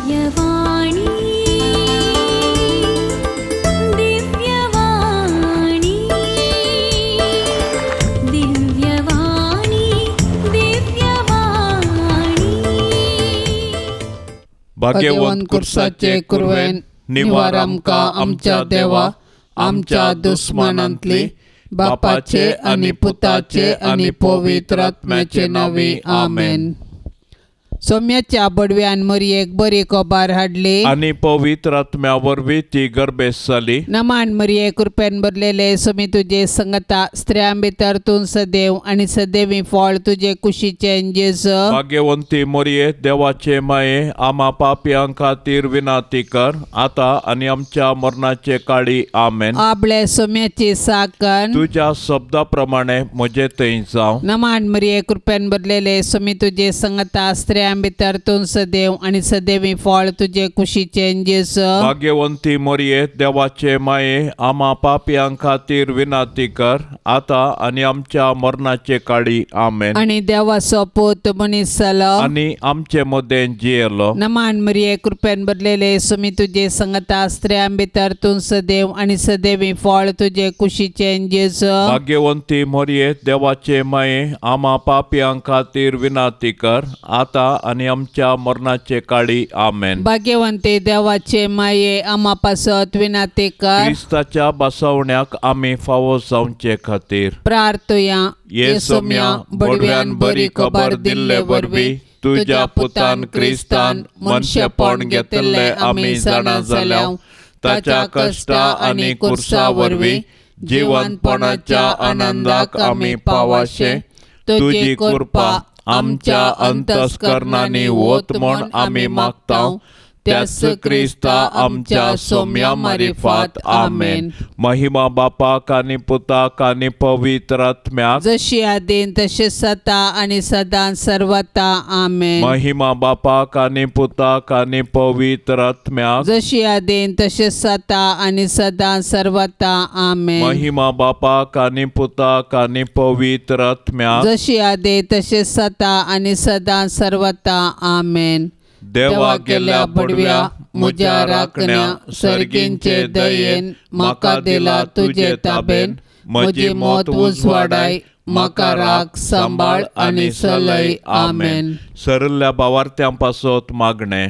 दिव्यवाणी, दिव्यवाणी, दिव्यवाणी, दिव्यवाणी. भाग्यवंत कुर्साचे कुरवेन निवार आमकां आमच्या देवा आमच्या दुस्मानांतली बापाचे आनी पुताचे आनी पवित्र आत्म्याचे नांवी आमेन. सोम्याच्या बडव्यान मरयेक बरी खबर हाडली. आनी पवित्र आत्म्या वरवीं ती गर्भेस्त जाली. नमान मरिये, कृपेन भरलेले, सोमी तुजे संगता, स्त्रियां भितर तूं सदैव आनी सदैवी फळ तुजे कुशीचें जेजू. भाग्यवंती मोरये, देवाचे माये, आमा पापयां खातीर विनाती कर आता आनी आमच्या मरणाचे काळी. आमेन. आपले सोम्याची साकण. तुज्या शब्दा प्रमाणे म्हजे थंय जावं. नमान मरिये, कृपेन भरलेले, सोमी तुजे संगता, स्त्रियां भितर तूं सदैव आनी सदैवी फळ तुजे कुशीचें जेजू. भाग्यवंती मोरये, देवाचे माये, आमा पापयां खातीर विनाती कर आता आनी आमच्या मरणाचे काळी. आमेन. आनी देवाचो पूत मनीस जालो. आनी आमचे मदें जियेलो. नमान मरिये, कृपेन भरलेले, सोमी तुजे संगता, स्त्रियां भितर तूं सदैव आनी सदैवी फळ तुजे कुशीचें जेजू. भाग्यवंती मोरये, देवाचे माये, आमा पापयां खातीर विनाती कर आता आनी आमच्या मरणाचे काळी. आमेन. भाग्यवंती देवाचे माये, आमा पासत विनाती कर. क्रिस्ताच्या बसवण्याक आमी फावो जावचे खातीर प्रार्थुया. ये सोम्या, बडव्यान बरी खबर दिल्ले वरवीं तुज्या पुतान क्रिस्तान मनशेपण घेतिल्लें आमी जाणा जाल्या. ताच्या कश्टा आनी कुर्सा वरवीं जिवनपणाच्या आनंदाक आमी पावाशे तुजी कृपा आमच्या अंतस्करणांनी वत म्हण आमी मागता, त्याच क्रिस्ता आमच्या सोम्या मारिफात. आमेन. महिमा बापाक आनी पुताक आनी पवित्र आत्म्याक. जशी आदीन तशी सता आनी सदां सर्वता. आमेन. महिमा बापाक आनी पुताक आनी पवित्र आत्म्याक. जशी आदीन तशी सता आनी सदां सर्वता. आमेन. महिमा बापाक आनी पुताक आनी पवित्र आत्म्याक. जशी आदी तशी सता आनी सदां सर्वता. आमेन. देवा गेल्या बडव्या, म्हज्या राखण्या, सर्गींचे दयेन म्हाका दिला तुजे ताबेन. म्हजी मत उजवाडाय, म्हाका राख, सांबाळ आनी सलय. आमेन. सरल्या बावार्थ्यां पासत मागणें.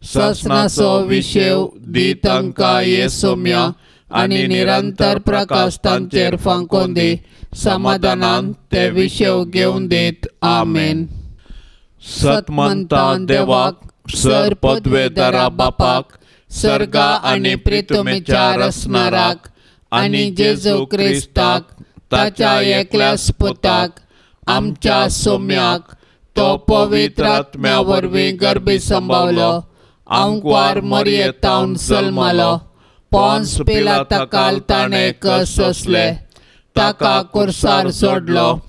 ससनाचो विशेव दी तांकां ये सोम्या आनी निरंतर प्रकाश तांचेर फांकोवन दी. समाधानान ते विशेव घेवन दीत. आमेन. सतमंता देवाक, सर पदवेदारा बापाक, सर्गा आनी प्रितुमेच्या रसनाराक आनी जेजू क्रिस्ताक ताच्या एकल्याच पुताक आमच्या सोम्याक, तो पवित्र आत्म्या वरवीं गर्भी संभावलो, आंकवार मरयेतावन जल्मलो, पोन्स पिलाताकाल ताणें कस सोंसले, ताका कुर्सार सोडलो,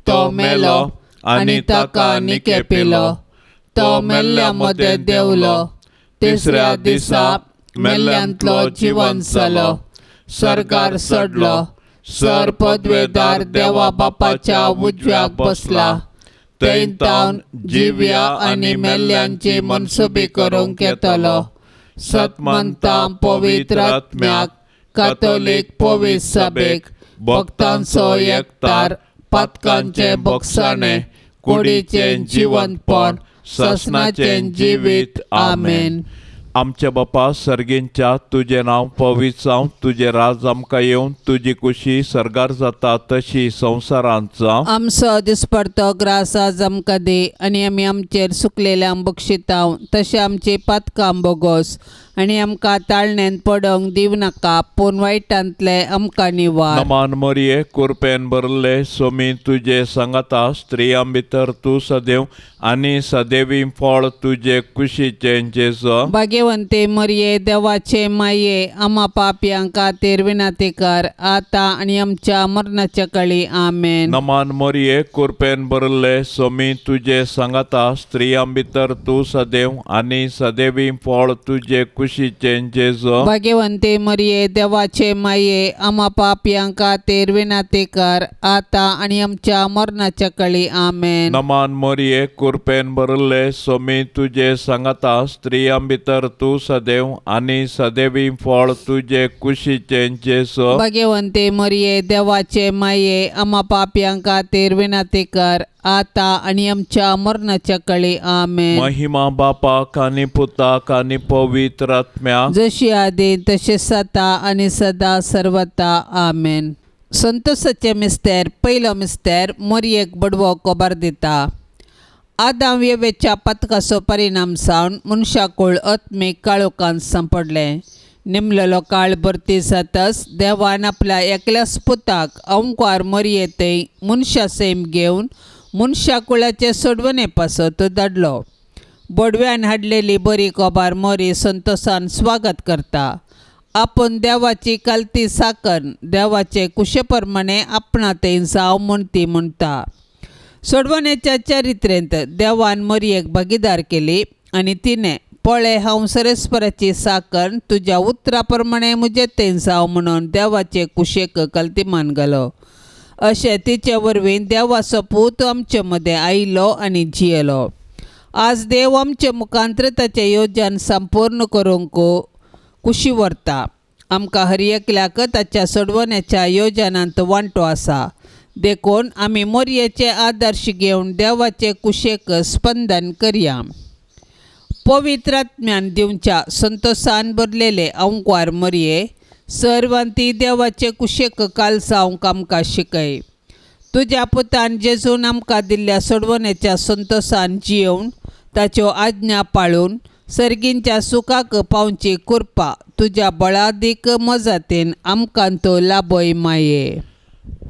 तो मेलो आनी ताका निके पिलो, तो मेल्ल्या मदें देंवलो, तिसऱ्या दिसा मेल्ल्यांतलो जिवन जालो, सर्गार चडलो, सर पदवेदार देवा बापाच्या उजव्याक बसला, थंय तावन जिव्या आनी मेल्ल्यांची मनसुबी करूंक येतलो. सतमंता पवित्र आत्म्याक, कातोलीक पवित्र सभेक, भक्तांचो एकतार, पातकांचें बक्षाणें, कुडीचें जिवंतपण, ससनाचें जिवीत. आमेन. आमच्या बापा सर्गींच्या, तुजें नांव पवित्र जावं, तुजें राज आमकां येवन, तुजी कुशी सर्गार जाता तशी संवसारांत जावं. आमचो दिसपडतो ग्रास आज आमकां दी आनी आमी आमचेर सुकलेल्यांक बक्षिताव तशें आमची पातकां बोगोस आनी आमकां ताळण्यांत पडोवंक दिवं नाका, पूण वायटांतले आमकां निवार. नमान मरिये, कुरपेन भरले, सोमी तुजे सांगाता, स्त्रियां भितर तूं सदैव आनी सदैवी फळ तुजे कुशीचें जेजू. भाग्यवंते मरिये, देवाचे माये, आमा पापयां खातीर विनंती कर आतां आनी आमच्या मरणाच्या कळी. आमेन. नमान मरिये, कुरपेन भरले, सोमी तुजे सांगाता, स्त्रियां भितर तूं सदैव आनी सदैवी फळ तुजे कुशीचें कुशीचें जेजो. भाग्यवंते मरिये देवाचे माये आमा पापयां खातीर विनाती कर आतां आनी आमच्या मरणाच्या कळी. आमेन. नमान मोरये, कुरपेन भरिल्ले, सोमी तुजे सांगाता, स्त्रियां भितर तूं सदैव आनी सदैवी फळ तुजे कुशीचें जेजो. भाग्यवंते मरिये देवाचे माये आमा पापयां खातीर विनाती कर आतां आनी आमच्या मरणाच्या कळी. आमेन. महिमा बापाक आनी पुताक आनी पवित्र आत्म्याक, जशी आदी तशी सता आनी सदा सर्वता. आमेन. संतोषाचे मिस्तेर. पयलो मिस्तेर, मोरयेक बडवो कोबार दिता. आदाम वेवेच्या पथकाचो परिणाम जावन मनशाकूळ आत्मीक काळोखांत सांपडलें. निमलेलो काळ भरती जातच देवान आपल्या एकल्याच पुताक अंकार मोरये मनशा सैम घेवन मनशाकुळाचे सोडवणे पासत धाडलो. बोडव्यान हाडलेली बरी कोबार मोरी संतोषान स्वागत करता. आपूण देवाची कलती साकन देवाचे कुशे प्रमाणे आपणा थंय जावं म्हूण ती म्हणटा. सोडवण्याच्या चरित्रेंत देवान मोरयेक भागीदार केली आनी तिणें पळय हांव सरेस्पराची साकन तुज्या उतरा प्रमाणे म्हजे थंय जावं म्हणून देवाचे कुशेक कलतीमान घालो. अशें तिचे वरवीं देवाचो पूत आमचे मदें आयलो आनी जियेलो. आज देव आमचे मुखांत्र ताचें योजन संपूर्ण करूंक कुशी व्हरता. आमकां हर एकल्याक ताच्या सोडवण्याच्या योजनांत वांटो आसा. देखून आमी मोरयेचे आदर्श घेवन देवाचे कुशेक स्पंदन करया. पवित्र आत्म्यान दिवच्या संतोषान भरलेले अंकवार मोरये सर्वांती देवाचे कुशेक कालसावंक आमकां शिकय. तुज्या पुतान जेजून आमकां दिल्ल्या सोडवण्याच्या संतोषान जियेवन ताच्यो आज्ञा पाळून सर्गींच्या सुखाक पावची कृपा तुज्या बळादीक मजातीन आमकां तो लाभय माये.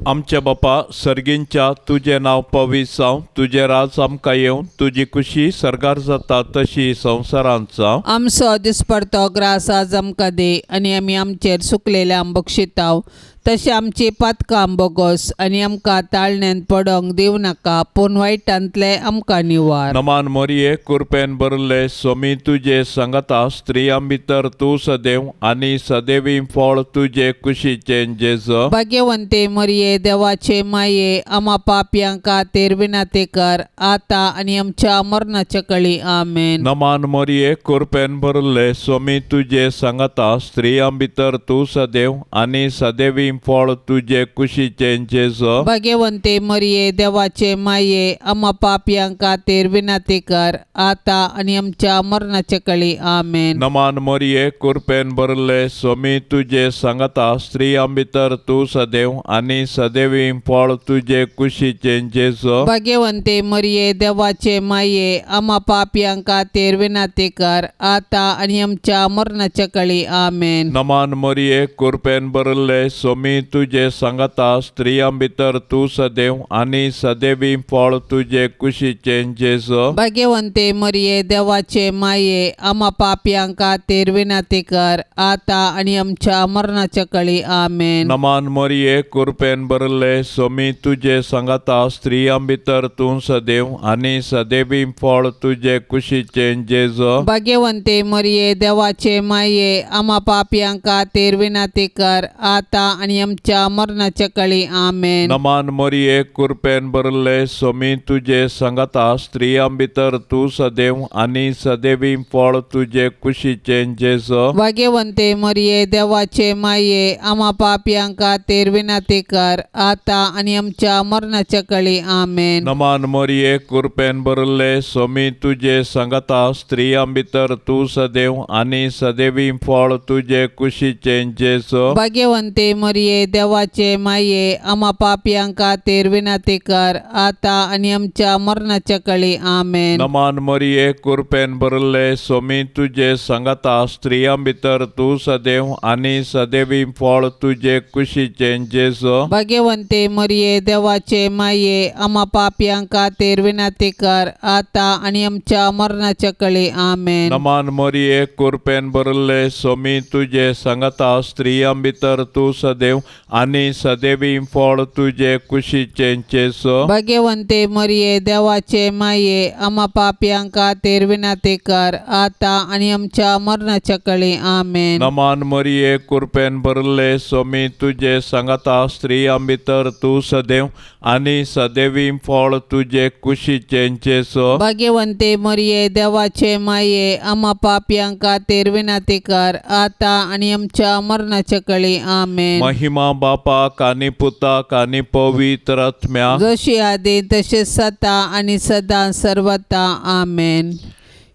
आमच्या बापा सर्गींच्या, तुजें नांव पवित्र जावं, तुजें राज आमकां येवं, तुजी कुशी सर्गार जाता तशी संवसारांत जावं. आमचो दिसपडतो ग्रास आज आमकां दी आनी आमी आमचेर सुकलेल्या बक्षिताव तशें आमची पातकां बोगोस आनी आमकां ताळण्यांत पडोंक दिवं नाका पूण वायटांतलें आमकां निवार. नमान मोरये, कुरपेन भरिल्ले, सोमी तुजे सांगाता, स्त्रियां भितर तूं सदैव आनी सदैवी फळ तुजे कुशीचें जेजो. भाग्यवंते मरिये देवाचे माये आमा पापयां खातीर विनाती कर आतां आनी आमच्या मरणाच्या कळी. आमेन. नमान मोरये, कुरपेन भरिल्ले, सोमी तुजे सांगाता, स्त्रियां भितर तूं सदैव आनी सदैवी फळ तुजे कुशीचें जेजो. भाग्यवंते मरिये देवाचे माये आमा पापयां खातीर विनाती कर आतां आनी आमच्या मरणाच्या कळी. आमेन. नमान मोरये, कुरपेन भरिल्ले, सोमी तुजे सांगाता, स्त्रियां भितर तूं सदैव आनी सदैवी फळ तुजे कुशीचें जेजो. भाग्यवंते मरिये देवाचे माये आमा पापयां खातीर विनाती कर आतां आनी आमच्या मरणाच्या कळी. आमेन. नमान मोरये, कुरपेन भरिल्ले, सोमी तुजे सांगाता, स्त्रियां भितर तूं सदैव आनी सदैवी फळ तुजे कुशीचें जेजो. भाग्यवंते मरिये देवाचे माये आमा पापयां खातीर विनाती कर आतां आनी आमच्या मरणाच्या कळी. आमेन. नमान मोरये, कुरपेन भरिल्ले, सोमी तुजे सांगाता, स्त्रियां भितर तूं सदैव आनी सदैवी फळ तुजे कुशीचें जेजो. भाग्यवंते मरिये देवाचे माये आमा पापयां खातीर विनाती कर आतां आनी आमच्या मरणाच्या कळी. आमेन. नमान मोरये, कुरपेन भरिल्ले, सोमी तुजे सांगाता, स्त्रियां भितर तूं सदैव आनी सदैवी फळ तुजे कुशीचें जेजो. भाग्यवंते मरिये देवाचे माये आमा पापयां खातीर विनाती कर आतां आनी आमच्या मरणाच्या कळी. आमेन. नमान मोरये, कुरपेन भरिल्ले, सोमी तुजे सांगाता, स्त्रियां भितर तूं सदैव आनी सदैवी फळ तुजे कुशीचें जेजो. भाग्यवंते मरिये देवाचे माये आमा पापयां खातीर विनाती कर आतां आनी आमच्या मरणाच्या कळी. आमेन. नमान मोरये, कुरपेन भरिल्ले, सोमी तुजे सांगाता, स्त्रियां भितर तूं सदैव आनी सदैवी फळ तुजे कुशीचें जेजो. भाग्यवंते मरिये देवाचे माये आमा पापयां खातीर विनाती कर आतां आनी आमच्या मरणाच्या कळी. आमेन. नमान मोरये, कुरपेन भरिल्ले, सोमी तुजे सांगाता, स्त्रियां भितर तूं सदैव सदेव आनी सदेवी फळ तुजे कुशीचें जेजू. भाग्यवंते मरिये, देवाचे माये, आमा पापयां खातीर विनंती कर, आतां आनी आमच्या मरणाच्या कळी. आमेन. नमान मरिये, कृपेन भरले, सोमी तुजे सांगाता, स्त्रियां भितर तूं सदैव आनी सदैवी फळ तुजे कुशीचें जेजू. भाग्यवंते मरिये, देवाचे माये, आमा पापयां खातीर विनंती कर, आतां आनी आमच्या मरणाच्या कळी. आमेन. महिमा बापाक आनी पुताक आनी पवित्र आत्म्याक. जशी आदी तशें सता आनी सदां सर्वता. आमेन.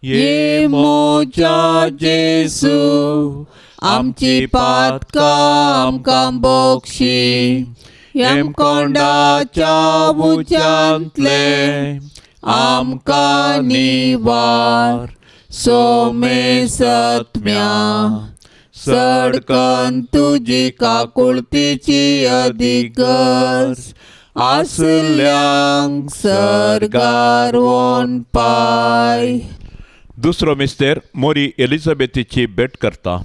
ये मोजा जेसू, आमची पातकां आमकां बोक्षी, यमकोंडाच्या उज्यांतले आमकां निवार, सोमे सत्म्या सडकन तुजी काकुळतीची अदीक गरज आसल्यांक सर्गार वोन पाय. दुसरो मिस्तेर मोरी एलिझाबेथीची भेट करता.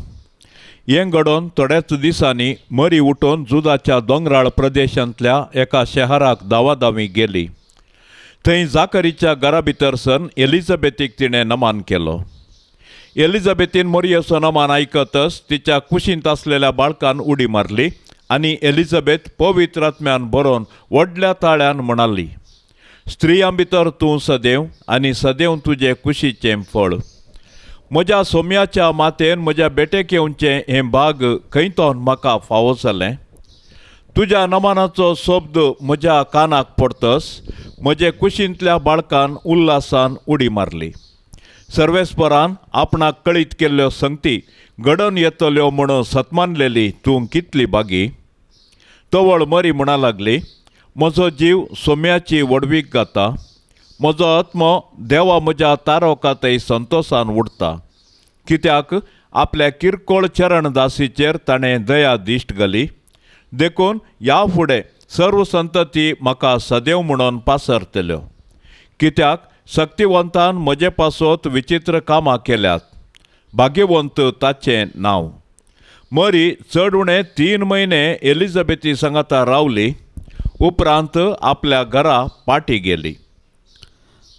हें घडोवन थोड्याच दिसांनी मरी उठून जुदाच्या दोंगराळ प्रदेशांतल्या एका शहराक धांवाधांवी गेली. थंय जाकरीच्या घरा भितर सन एलिझाबेथीक तिणें नमान केलो. एलिझाबेथीन मोरयेचो नमान आयकतच तिच्या कुशींत आसलेल्या बाळकान उडी मारली आनी एलिझाबेथ पवित्र आत्म्यान बरोवन व्हडल्या ताळ्यान म्हणाली, स्त्रियां भितर तूं सदैव आनी सदैव तुजे कुशीचें फळ. म्हज्या सोम्याच्या मातेन म्हज्या बेटेक येवचें हें भाग खंय तो म्हाका फावो जालें. तुज्या नमानाचो शब्द म्हज्या कानाक पडतस म्हजे कुशींतल्या बाळकान उल्हासान उडी मारली. सर्वेस्परान आपणाक कळीत केल्ल्यो संगती घडोवन येतल्यो म्हणून सतमानलेली तूं कितली बागी. तवळ मरी म्हणा लागली, म्हजो जीव सोम्याची व्हडवीक गाता, म्हजो आत्मो देवा म्हज्या तारोकातय संतोसान उडता, कित्याक आपल्या किरकोळ चरणदासीचेर ताणें दया दिश्ट घाली. देखून ह्या फुडें सर्व संतती म्हाका सदैव म्हणून पासरतल्यो, कित्याक शक्तिवंतान म्हजे पासत विचित्र कामां केल्यात, भाग्यवंत ताचें नांव. मरी चड उणें 3 म्हयने एलिझाबेथी सांगाता रावली, उपरांत आपल्या घरा पाटी गेली.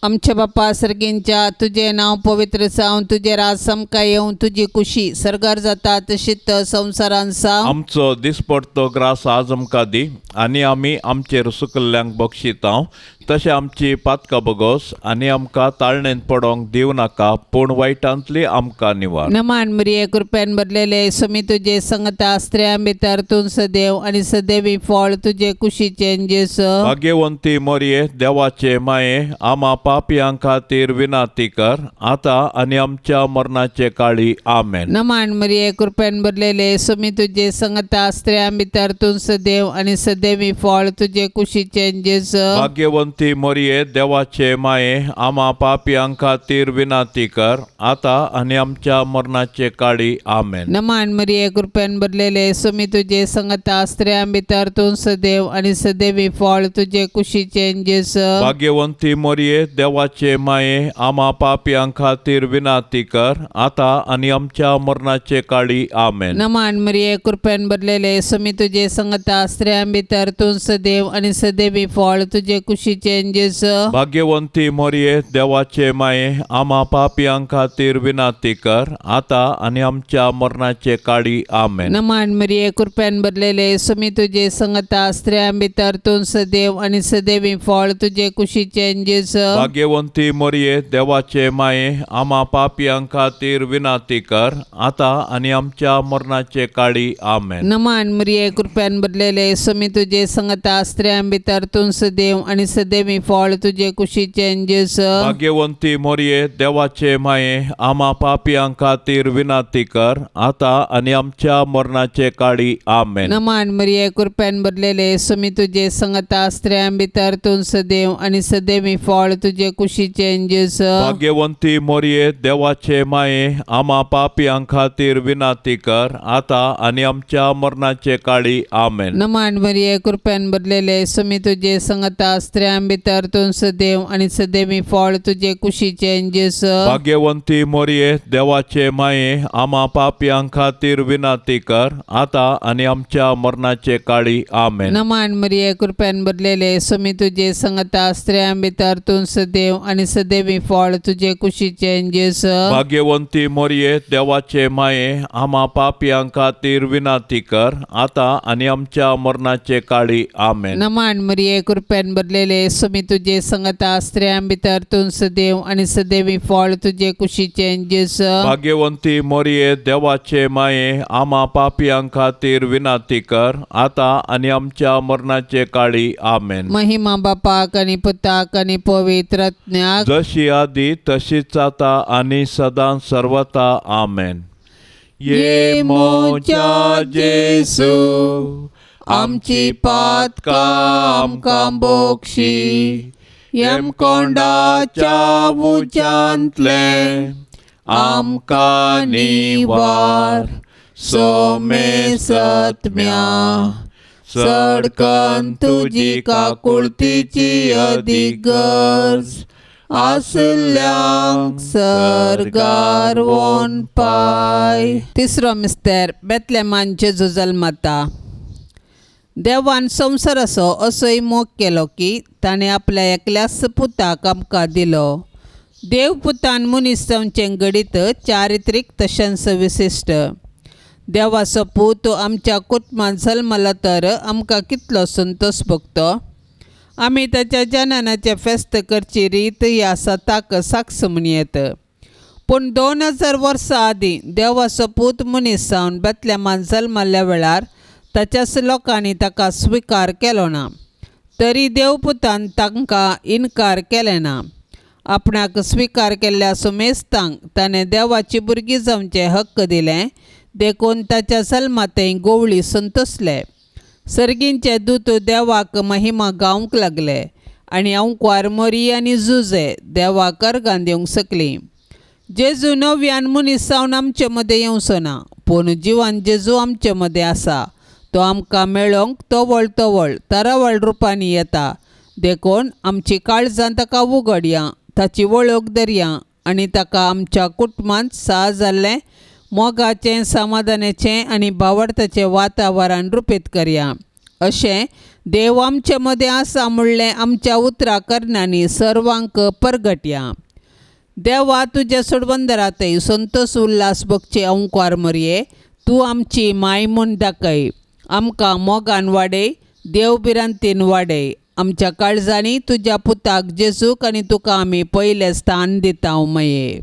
आमच्या बाप्पा सर्गींच्या, तुजें नांव पवित्र जावं, तुजें राज आमकां येवं, तुजी कुशी सर्गार जाता तशीच संवसारान जावं. आमचो दिसपडतो ग्रास आज आमकां दी आनी आमी आमचेर सुकल्ल्यांक बक्षितांव तशें आमची पातकां बगोस आनी आमकां ताळणेंत पडोंक दिवं नाका, पूण वायटांतली आमकां निवार. नमान मरिये, कृपेन भरलेले, सुमी तुजे संगता, स्त्रियां भितर तूं सदैव आनी सदैवी फळ तुजे कुशीचें जेजू. भाग्यवंती मोरये, देवाचे माये, आमा पापयां खातीर विनाती कर, आतां आनी आमच्या मरणाचे काळी. आमेन. नमान मरिये, कृपेन भरलेले, सुमी तुजे संगता, स्त्रियां भितर तूं सदैव आनी सदैवी फळ तुजे कुशीचें जेजू. भाग्यवंती मोरये, देवाचे माये, आमा पापयां खातीर विनाती कर, आतां आनी आमच्या मरणाचे काळी. आमेन. नमान मरिये, कृपेन भरलेले, सुमी तुजे संगता, स्त्रियां भितर तूं सदैव आनी सदैवी फळ तुजे कुशीचें जेजू. भाग्यवंती मोरये, देवाचे माये, आमा पापयां खातीर विनाती कर, आतां आनी आमच्या मरणाचे काळी. आमेन. नमान मरिये, कृपेन भरलेले, सुमी तुजे संगता, स्त्रियां भितर तूं सदैव आनी सदैवी फळ तुजे कुशीचें जेजू. भाग्यवंती मोरये, देवाचे माये, आमा पापयां खातीर विनाती कर, आतां आनी आमच्या मरणाचे काळी. आमेन. नमान मरिये, कृपेन भरलेले, सुमी तुजे संगता, स्त्रियां भितर तूं सदैव आनी सदैवी फळ तुजे कुशीचें जेजू. भाग्यवंती मोरये, देवाचे माये, आमा पापयां खातीर विनाती कर, आतां आनी आमच्या मरणाचे काळी. आमेन. नमान मरिये, कृपेन भरलेले, सुमी तुजे संगता, स्त्रियां भितर तूं सदैव आनी सदैवी फळ तुजे कुशीचें जेजू. भाग्यवंती मोरये, देवाचे माये, आमा पापयां खातीर विनाती कर, आतां आनी आमच्या मरणाचे काळी. आमेन. नमान मरिये, कृपेन भरलेले, सुमी तुजे संगता, स्त्रियां भितर तूं सदैव आनी सदैवी फळ तुजे कुशीचें जेजू. भाग्यवंती मोरये, देवाचे माये, आमा पापयां खातीर विनाती कर, आतां आनी आमच्या मरणाचे काळी. आमेन. नमान मरिये, कृपेन भरलेले, सुमी तुजे संगता, स्त्रियां भितर तूं सदैव आनी सदैवी फळ तुजे कुशीचें जेजू. भाग्यवंती मोरये, देवाचे माये, आमा पापयां खातीर विनंती कर, आतां आनी आमच्या मरणाचे काळी. आमेन. नमान मरिये, कृपेन भरलेले, स्वामी तुजे संगता, स्त्रियां भितर तूं सदैव आनी सदैवी फळ तुजे कुशीचें जेजू. भाग्यवंती मोरये, देवाचे माये, आमा पापयां खातीर विनंती कर, आतां आनी आमच्या मरणाचे काळी. आमेन. नमान मरिये, कृपेन भरलेले, स्वामी तुजे संगता, स्त्रियां भितर तूं सदैव आनी सदैवी फळ तुजे कुशीचें जेजू. भाग्यवंती मोरये, देवाचे माये, आमा पापयां खातीर विनंती कर, आतां आनी आमच्या मरणाचे काळी. आमेन. महिमा बापाक आनी पुताक आनी पवित्र आत्म्याक. जशी आदी तशीच आता आनी सदां सर्वता. आमेन. ये मोच्या जेसू, आमची पातकां आमकां बोक्षी, यमकोंडाच्या उज्यांतलें आमकां निवार, सोमे सत्म्या सडकन तुजी काकुळतीची अदीक गरज आसल्यांक सर्गार वोन पाय. तिसरो मिस्तेर, बेतलेमान जेजू जल्मता. देवान संवसाराचो असोय मोग केलो की ताणें आपल्या एकल्याच पुताक आमकां दिलो. देव पुतान मनीस जावचें घडीत चारित्रीक तशेंच विशिश्ट. देवाचो पूत आमच्या कुटुंबांत जल्मलो तर आमकां कितलो संतोश भोगतो. आमी ताच्या जननाचें फेस्त करची रीत ह्या सताक साक्ष म्हूण येत. पूण 2000 वर्सां आदीं देवाचो पूत मनीस जावन बेतलेमान जल्मल्ल्या वेळार ताच्याच लोकांनी ताका स्विकार केलो ना, तरी देवपुतान तांकां इनकार केलें ना. आपणाक स्विकार केल्ल्या सुमेस्तांक ताणें देवाची भुरगीं जावचें हक्क दिलें. देखून ताच्या जल्मांतय गोवळी संतोसले. सर्गींचे दूत देवाक महिमा गावंक लागले आनी अंकवार मोरी आनी जुजे देवाक अर्गां दिवंक शकलीं. जेजू नव्यान मनीस जावन आमचे मदें येवचो ना, पूण जिवान जेजू आमचे मदें आसा. तो आमकां मेळोवंक तवळ तवळ तरावळ रुपांनी येता. देखून आमची काळजां ताका उगडया, ताची वळख धरया आनी ताका आमच्या कुटुंबांत सा जाल्लें मोगाचें, समाधानाचें आनी भावार्थाचें वातावरण रुपीत करया. अशें देव आमचे मदें आसा म्हणलें आमच्या उतरां करण्यांनी सर्वांक परगटया. देवा, तुज्या सोडवंदरातय संतोष उल्हास भोगचे अंकवार मरये, तूं आमची माय म्हूण दाखय. आमकां मोगान वाडय, देव भिरांतीन वाडय. आमच्या काळजांनी तुज्या पुताक जेजूक आनी तुका आमी पयलें स्थान दिता मये.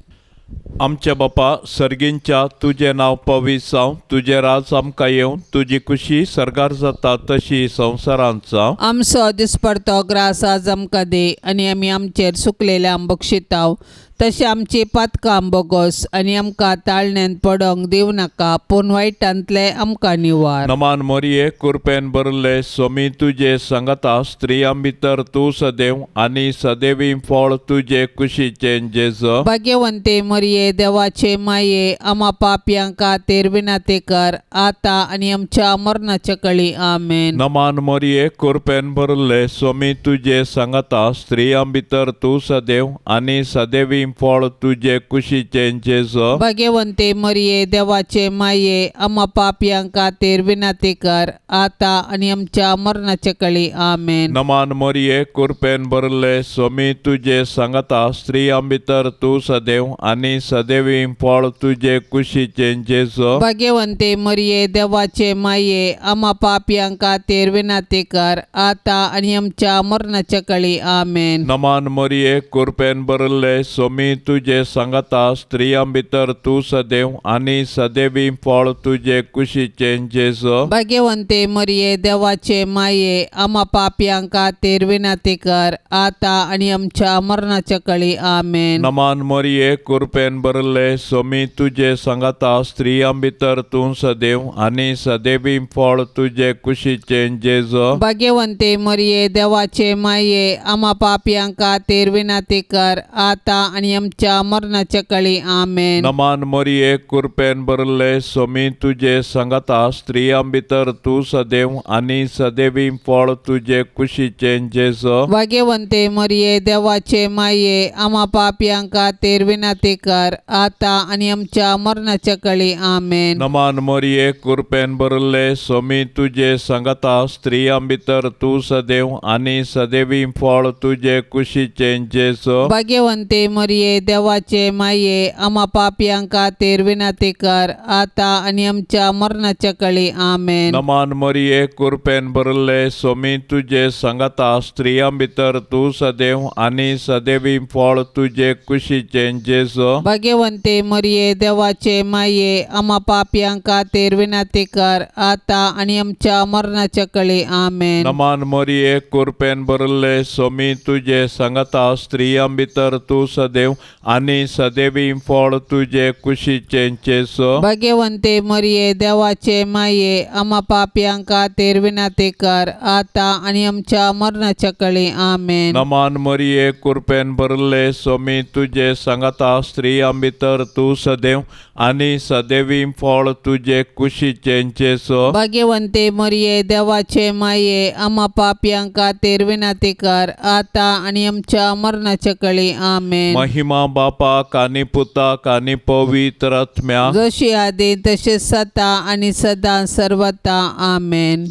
आमच्या बापा सर्गींच्या, तुजें नांव पवित्र जावं, तुजें राज आमकां येवं, तुजी खुशी सर्गार जाता तशी संवसारांत जावं. आमचो दिसपडतो ग्रास आज आमकां दी आनी आमी आमचेर सुकलेल्या बक्षिताव तशें आमची पातकां बोगोस आनी आमकां ताळण्यांत पडोंक दिवं नाका, पूण वायटांतलें आमकां निवार. नमान मोरये, कुरपेन भरले, स्वामी तुजे संगता, स्त्रियां भितर तूं सदैव आनी सदैवी फळ तुजे कुशीचें जेजू. भाग्यवंते मरिये, देवाचे माये, आमा पापयां खातीर विनंती कर, आतां आनी आमच्या मरणाच्या कळी. आमेन. नमान मोरये, कुरपेन भरले, स्वामी तुजे संगता, स्त्रियां भितर तूं सदैव आनी सदैवी फळ तुजे कुशीचें जेजू. भाग्यवंते मरिये, देवाचे माये, आमा पापयां खातीर विनंती कर, आतां आनी आमच्या मरणाच्या कळी. आमेन. नमान मोरये, कुरपेन भरले, स्वामी तुजे संगता, स्त्रियां भितर तूं सदैव आनी सदैवी फळ तुजे कुशीचें जेजू. भाग्यवंते मरिये, देवाचे माये, आमा पापयां खातीर विनंती कर, आतां आनी आमच्या मरणाच्या कळी. आमेन. नमान मोरये, कुरपेन भरले, स्वामी तुजे संगता, स्त्रियां भितर तूं सदैव आनी सदैवी फळ तुजे कुशीचें जेजू. भाग्यवंते मरिये, देवाचे माये, आमा पापयां खातीर विनंती कर, आतां आनी आमच्या मरणाच्या कळी. आमेन. नमान मोरये, कुरपेन कुरपेन भरले सोमी तुजे सांगाता स्त्रियां भितर तूं सदैव आनी सदैवी फळ तुजे कुशीचें जेजो. भाग्यवंते मरिये देवाचे माये आमा पापयां खातीर विनंती कर आता आनी आमच्या मरणाच्या कळी. आमेन. नमान मोरये कुरपेन भरले सोमी तुजे सांगाता स्त्रियां भितर तूं सदैव आनी सदैवी फळ तुजे कुशीचें जेजो. भाग्यवंते मरिये देवाचे माये आमा पापयां खातीर विनंती कर आता आनी आमच्या मरणाच्या कळी. आमेन. नमान मोरये कुरपेन भरले सोमी तुजे सांगाता स्त्रियां भितर तूं सदैव आनी सदैवी फळ तुजे कुशीचें जेजो. भाग्यवंते मरिये देवाचे माये आमा पापयां खातीर विनंती कर आता आनी आमच्या मरणाच्या कळी. आमेन. नमान मोरये कुरपेन भरले सोमी तुजे सांगाता स्त्रियां भितर तूं सदैव आनी सदैवी फळ तुजे कुशीचें जेजो. भाग्यवंते मरिये देवाचे माये आमा पापयां खातीर विनंती कर आता आनी आमच्या मरणाच्या कळी. आमेन. नमान मोरये कुरपेन भरले सोमी तुजे सांगाता स्त्रियां भितर तूं सदैव आनी सदैवी फळ तुजे कुशीचें जेजो. भाग्यवंते मरिये देवाचे माये आमा पापयां खातीर विनंती कर आता आनी आमच्या मरणाच्या कळी. आमेन. नमान मोरये कुरपेन भरले सोमी तुजे सांगाता स्त्रियां भितर तूं सदैव आनी सदैवी फळ तुजे कुशीचें जेजो. भाग्यवंते मरिये देवाचे माये आमा पापयां खातीर विनंती कर आता आनी आमच्या मरणाच्या कळी. आमेन. महिमा बापाक आनी पुताक आनी पवित्र आत्म्याक, जशी आदी तशें सता आनी सदां सर्वता. आमेन.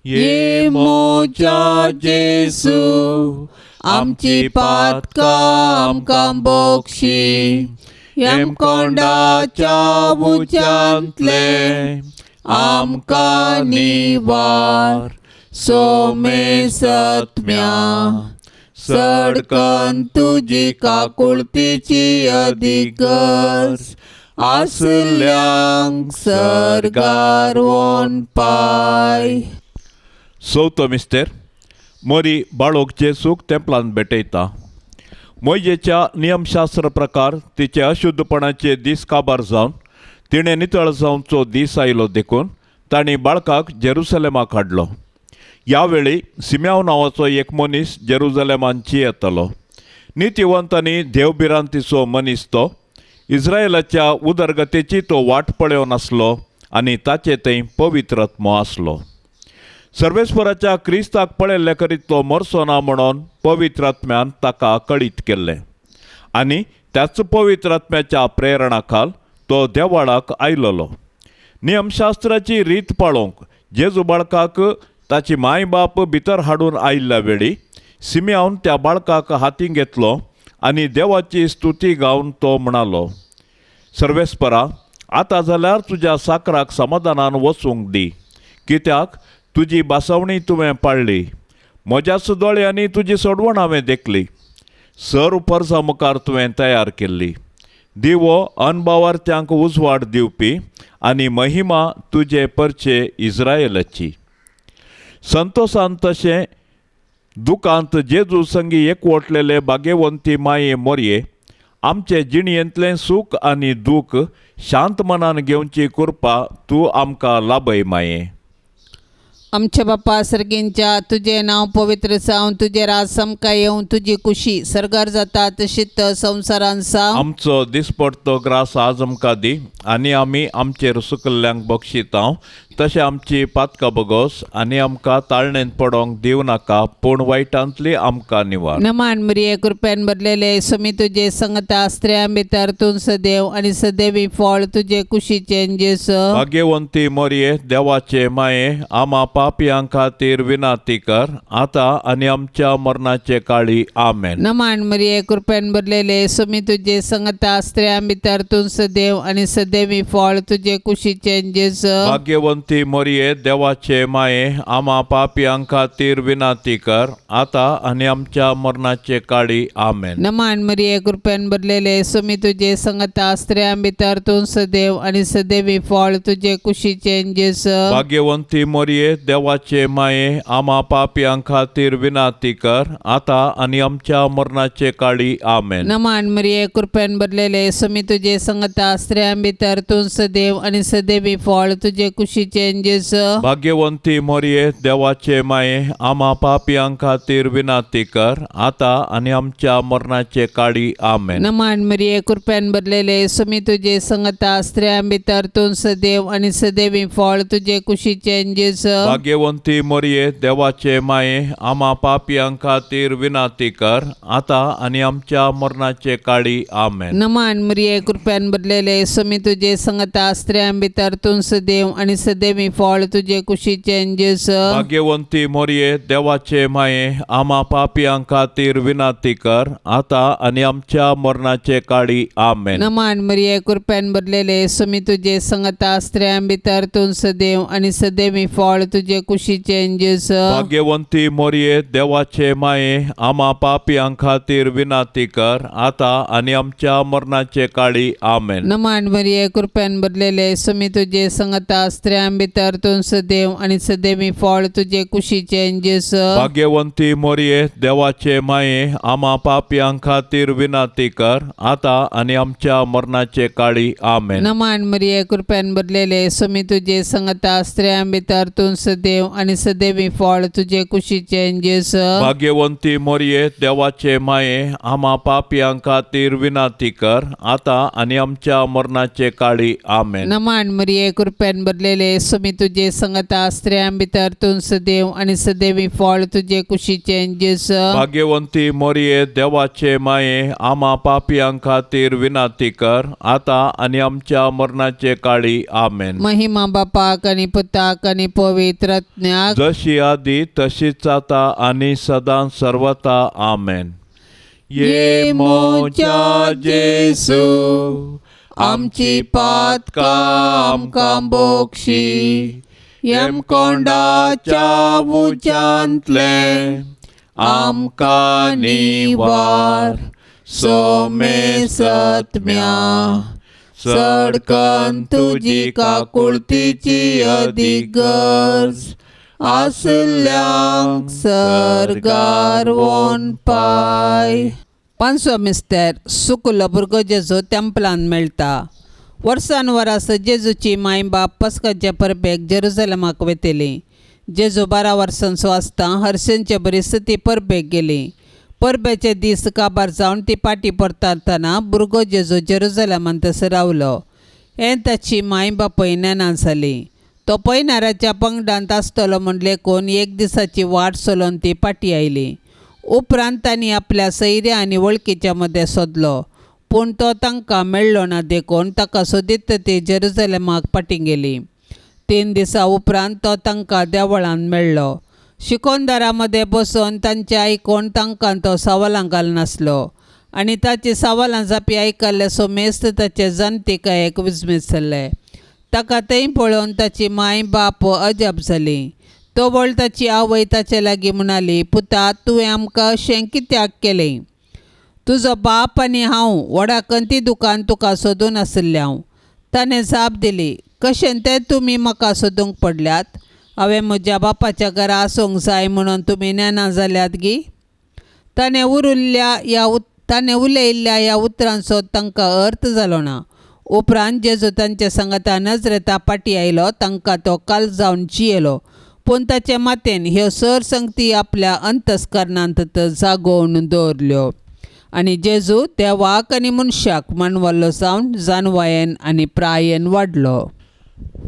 ये मोजा जेसू आमची पातकां आमकां बोक्षी, हेमकोंडाच्या उज्यांतले आमकां निवार, सोमे सत्म्या सडकन तुजी काकुळतीची अधिगर्ज आसल्यांक सर्गार वोन पाय. चवथो मिस्तेर मोरी बाळोक जेसूक तेंपलान भेटयता. मोयजेच्या नियमशास्त्र प्रकार तिचे अशुद्धपणाचे दीस काबार जावन तिणें नितळ जावचो दीस आयलो देखून तांणी बाळकाक जेरुसलेमाक हाडलो. ह्या वेळी सिम्याव नांवाचो एक मनीस जेरुजलेमान येतालो. नितिवंत आनी देवभिरांतीचो मनीस तो इस्रायलाच्या उदरगतेची तो वाट पळोवन आसलो आनी ताचे थंय पवित्र आत्मो आसलो. सर्वेस्पराच्या क्रिस्ताक पळयल्ले करीत तो मरचो ना म्हणून पवित्र आत्म्यान ताका कळीत केल्लें आनी त्याच पवित्र आत्म्याच्या प्रेरणा खाल तो देवाळाक आयलेलो. नियमशास्त्राची रीत पाळोवंक जेजू बाळकाक ताची माय बाप भितर हाडून आयिल्ल्या वेळी सिम्यावन त्या बाळकाक हातीं घेतलो आनी देवाची स्तुती गावन तो म्हणालो, सर्वेस्परा आतां जाल्यार तुज्या साकराक समाधानान वचूंक दी, कित्याक तुजी बासवणी तुवें पाळ्ळी, म्हज्याच दोळ्यांनी तुजी सोडवण हांवें देखली, सर परसा मुखार तुवें तयार केल्ली दिवो अनबावार्थ्यांक उजवाड दिवपी आनी महिमा तुजे परचे इस्रायलाची. संतोसान तशें दुकांत जेजू संगी एकवटलेले भाग्यवंती माये मोरये आमचे जिणयेंतलें सूख आनी दूख शांत मनान घेवची कृपा तूं आमकां लाभय माये. आमच्या बाप्पा सर्गींच्या तुजें नांव पवित्र जावं, तुजें राज समकां येवं, तुजी कुशी सर्गार जाता तशीच संवसारान जावं. आमचो दिसपडतो ग्रास आज आमकां दी आनी आमी आमचेर सुकल्ल्यांक बक्षितां तशें आमची पातकां बगोस आनी आमकां ताळणेंत पडोंक दिवं नाका, पूण वायटांतली आमकां निवार. नमान मरिये कृपेन भरलेले सुमी तुजे संगता स्त्रियां भितर तूं सदैव आनी सदैवी फळ तुजे कुशीचें जेजू. भाग्यवंती मोरये देवाचे माये आमा पापयां खातीर विनाती कर आतां आनी आमच्या मरणाचे काळी. आमेन. नमान मरिये कृपेन भरलेले सुमी तुजे संगता स्त्रियां भितर तूं सदैव आनी सदैवी फळ तुजे कुशीचें जेजू. भाग्यवंती मोरये देवाचे माये आमा पापयां खातीर विनाती कर आतां आनी आमच्या मरणाचे काळी. आमेन. नमान मरिये कृपेन भरलेले सुमी तुजे संगता स्त्रियां भितर तूं सदैव आनी सदैवी फळ तुजे कुशीचें जेजू. भाग्यवंती मोरये देवाचे माये आमा पापयां खातीर विनाती कर आतां आनी आमच्या मरणाचे काळी आमेन. नमान मरिये कृपेन भरलेले स्वामी तुझे संगता स्त्रियां भितर तूं सदैव आणि सदैवी फळ तुझे कुशीचे जेजू. भाग्यवंती मोरये देवाचे माये आमा पापयां खातीर विनाती कर आतां आनी आमच्या मरणाचे काळी आमेन. नमान मरिये कृपेन भरलेले स्वामी तुझे संगता स्त्रियां भितर तूं सदैव आणि सदैवी फळ तुझे कुशीचे जेजू. भाग्यवंती मोरये देवाचे माये आमा पापयां खातीर विनाती कर आतां आनी आमच्या मरणाचे काळी आमेन. नमान मरिये कृपेन भरलेले स्वामी तुझे संगता स्त्रियां भितर तूं सदैव आणि सदैवी फळ तुझे कुशीचे जेजू. भाग्यवंती मोरये देवाचे माये आमा पापयां खातीर विनाती कर आतां आनी आमच्या मरणाचे काळी आमेन. नमान मरिये कृपेन भरलेले स्वामी तुझे संगता स्त्रियां भितर तूं सदैव आणि सदैवी फळ तुझे कुशीचे जेजू. भाग्यवंती मोरये देवाचे माये आमा पापयां खातीर विनाती कर आतां आनी आमच्या मरणाचे काळी आमेन. नमान मरिये कृपेन भरलेले स्वामी तुझे संगता स्त्रियां भितर तूं सदैव आणि सदैवी फळ तुझे कुशीचे जेजू. भाग्यवंती मोरये देवाचे माये आमा पापयां खातीर विनाती कर आतां आनी आमच्या मरणाचे काळी आमेन. नमान मरिये कृपेन भरलेले स्वामी तुझे संगता स्त्रियां भितर तूं सदैव आणि सदैवी फळ तुझे कुशीचे जेजू. भाग्यवंती मोरये देवाचे माये आमा पापयां खातीर विनाती कर आतां आनी आमच्या मरणाचे काळी आमेन. नमान मरिये कृपेन भरलेले स्वामी तुझे संगता स्त्रियां भितर तूं सदैव आणि सदैवी फळ तुझे कुशीचे जेजू. भाग्यवंती मोरये देवाचे माये आमा पापयां खातीर विनाती कर आतां आनी आमच्या मरणाचे काळी आमेन. महिमा बापाक आणि पुताक आणि पवित्र आत्म्याक. जशी आदी तशीच आता आनी सदां सर्वता आमेन. ये मोच्या जेसू आमची पातकां आमकां बोक्षी यमकोंडाच्या उच्यांतलें आमकां निवार सोमे सत्म्या सडकन तुजी काकुळतीची अदीक गरज आसल्यांक सर्गार वोन पाय. पांचवो मिस्तर सुकुलो भुरगो जेजू तेंपलान मेळटा. वर्सान वरां जेजूची माय बाप पस्काच्या परबेक जेरुजलमाक वेतली. जेजू 12 वर्सांचो आसता हर्षांचे बरी ती परबेक गेली. परबेचे दीस काबार जावन ती पाटी परतातना भुरगो जेजू जेरुजलमान तसो रावलो. हें ताची माय बापूय नेना जाली. तो पयणाऱ्याच्या पंगडांत आसतलो म्हूण लेखून एक दिसाची वाट चलोवन ती पाटी आयली. उपरांत तांणी आपल्या सैऱ्या आनी वळखीच्या मदें सोदलो पूण तो तांकां मेळ्ळो ना देखून ताका सोदीत ती जेरुजलमाक फाटीं गेली. 3 दिसां उपरांत तो तांकां देवळांत मेळ्ळो. शिकोनदारां मदें बसून तांचें आयकून तांकां तो सवालां घालनासलो आनी ताची सवालां जापी आयकल्ले सोमेस्त ताचे जाणतिकायेक विस्मीत जाल्ले. ताका थंय पळोवन ताची माय बाप अजाप जाली. तोवळ ताची आवय ताचे लागीं म्हणाली, पुता तुवें आमकां अशें कित्याक केलें? तुजो बाप आनी हांव व्हडा कंती दुकान तुका सोदून आशिल्लें हांव. ताणें जाप दिली, कशें तें तुमी म्हाका सोदूंक पडल्यात? हांवें म्हज्या बापाच्या घरा आसूंक जाय म्हणून तुमी नेना जाल्यात गी? ताणें उलयिल्ल्या ह्या उतरांचो तांकां अर्थ जालो ना. उपरांत जेजू तांचे सांगाता नजरेता पाटी आयलो. तांकां तो काल जावन जियेलो पूण ताचे मातेन ह्यो सर संगती आपल्या अंतस्करणांत जागोवन दवरल्यो. आनी जेजू देवाक आनी मनशाक मानवल्लो जावन जानवायेन आनी प्रायेन वाडलो.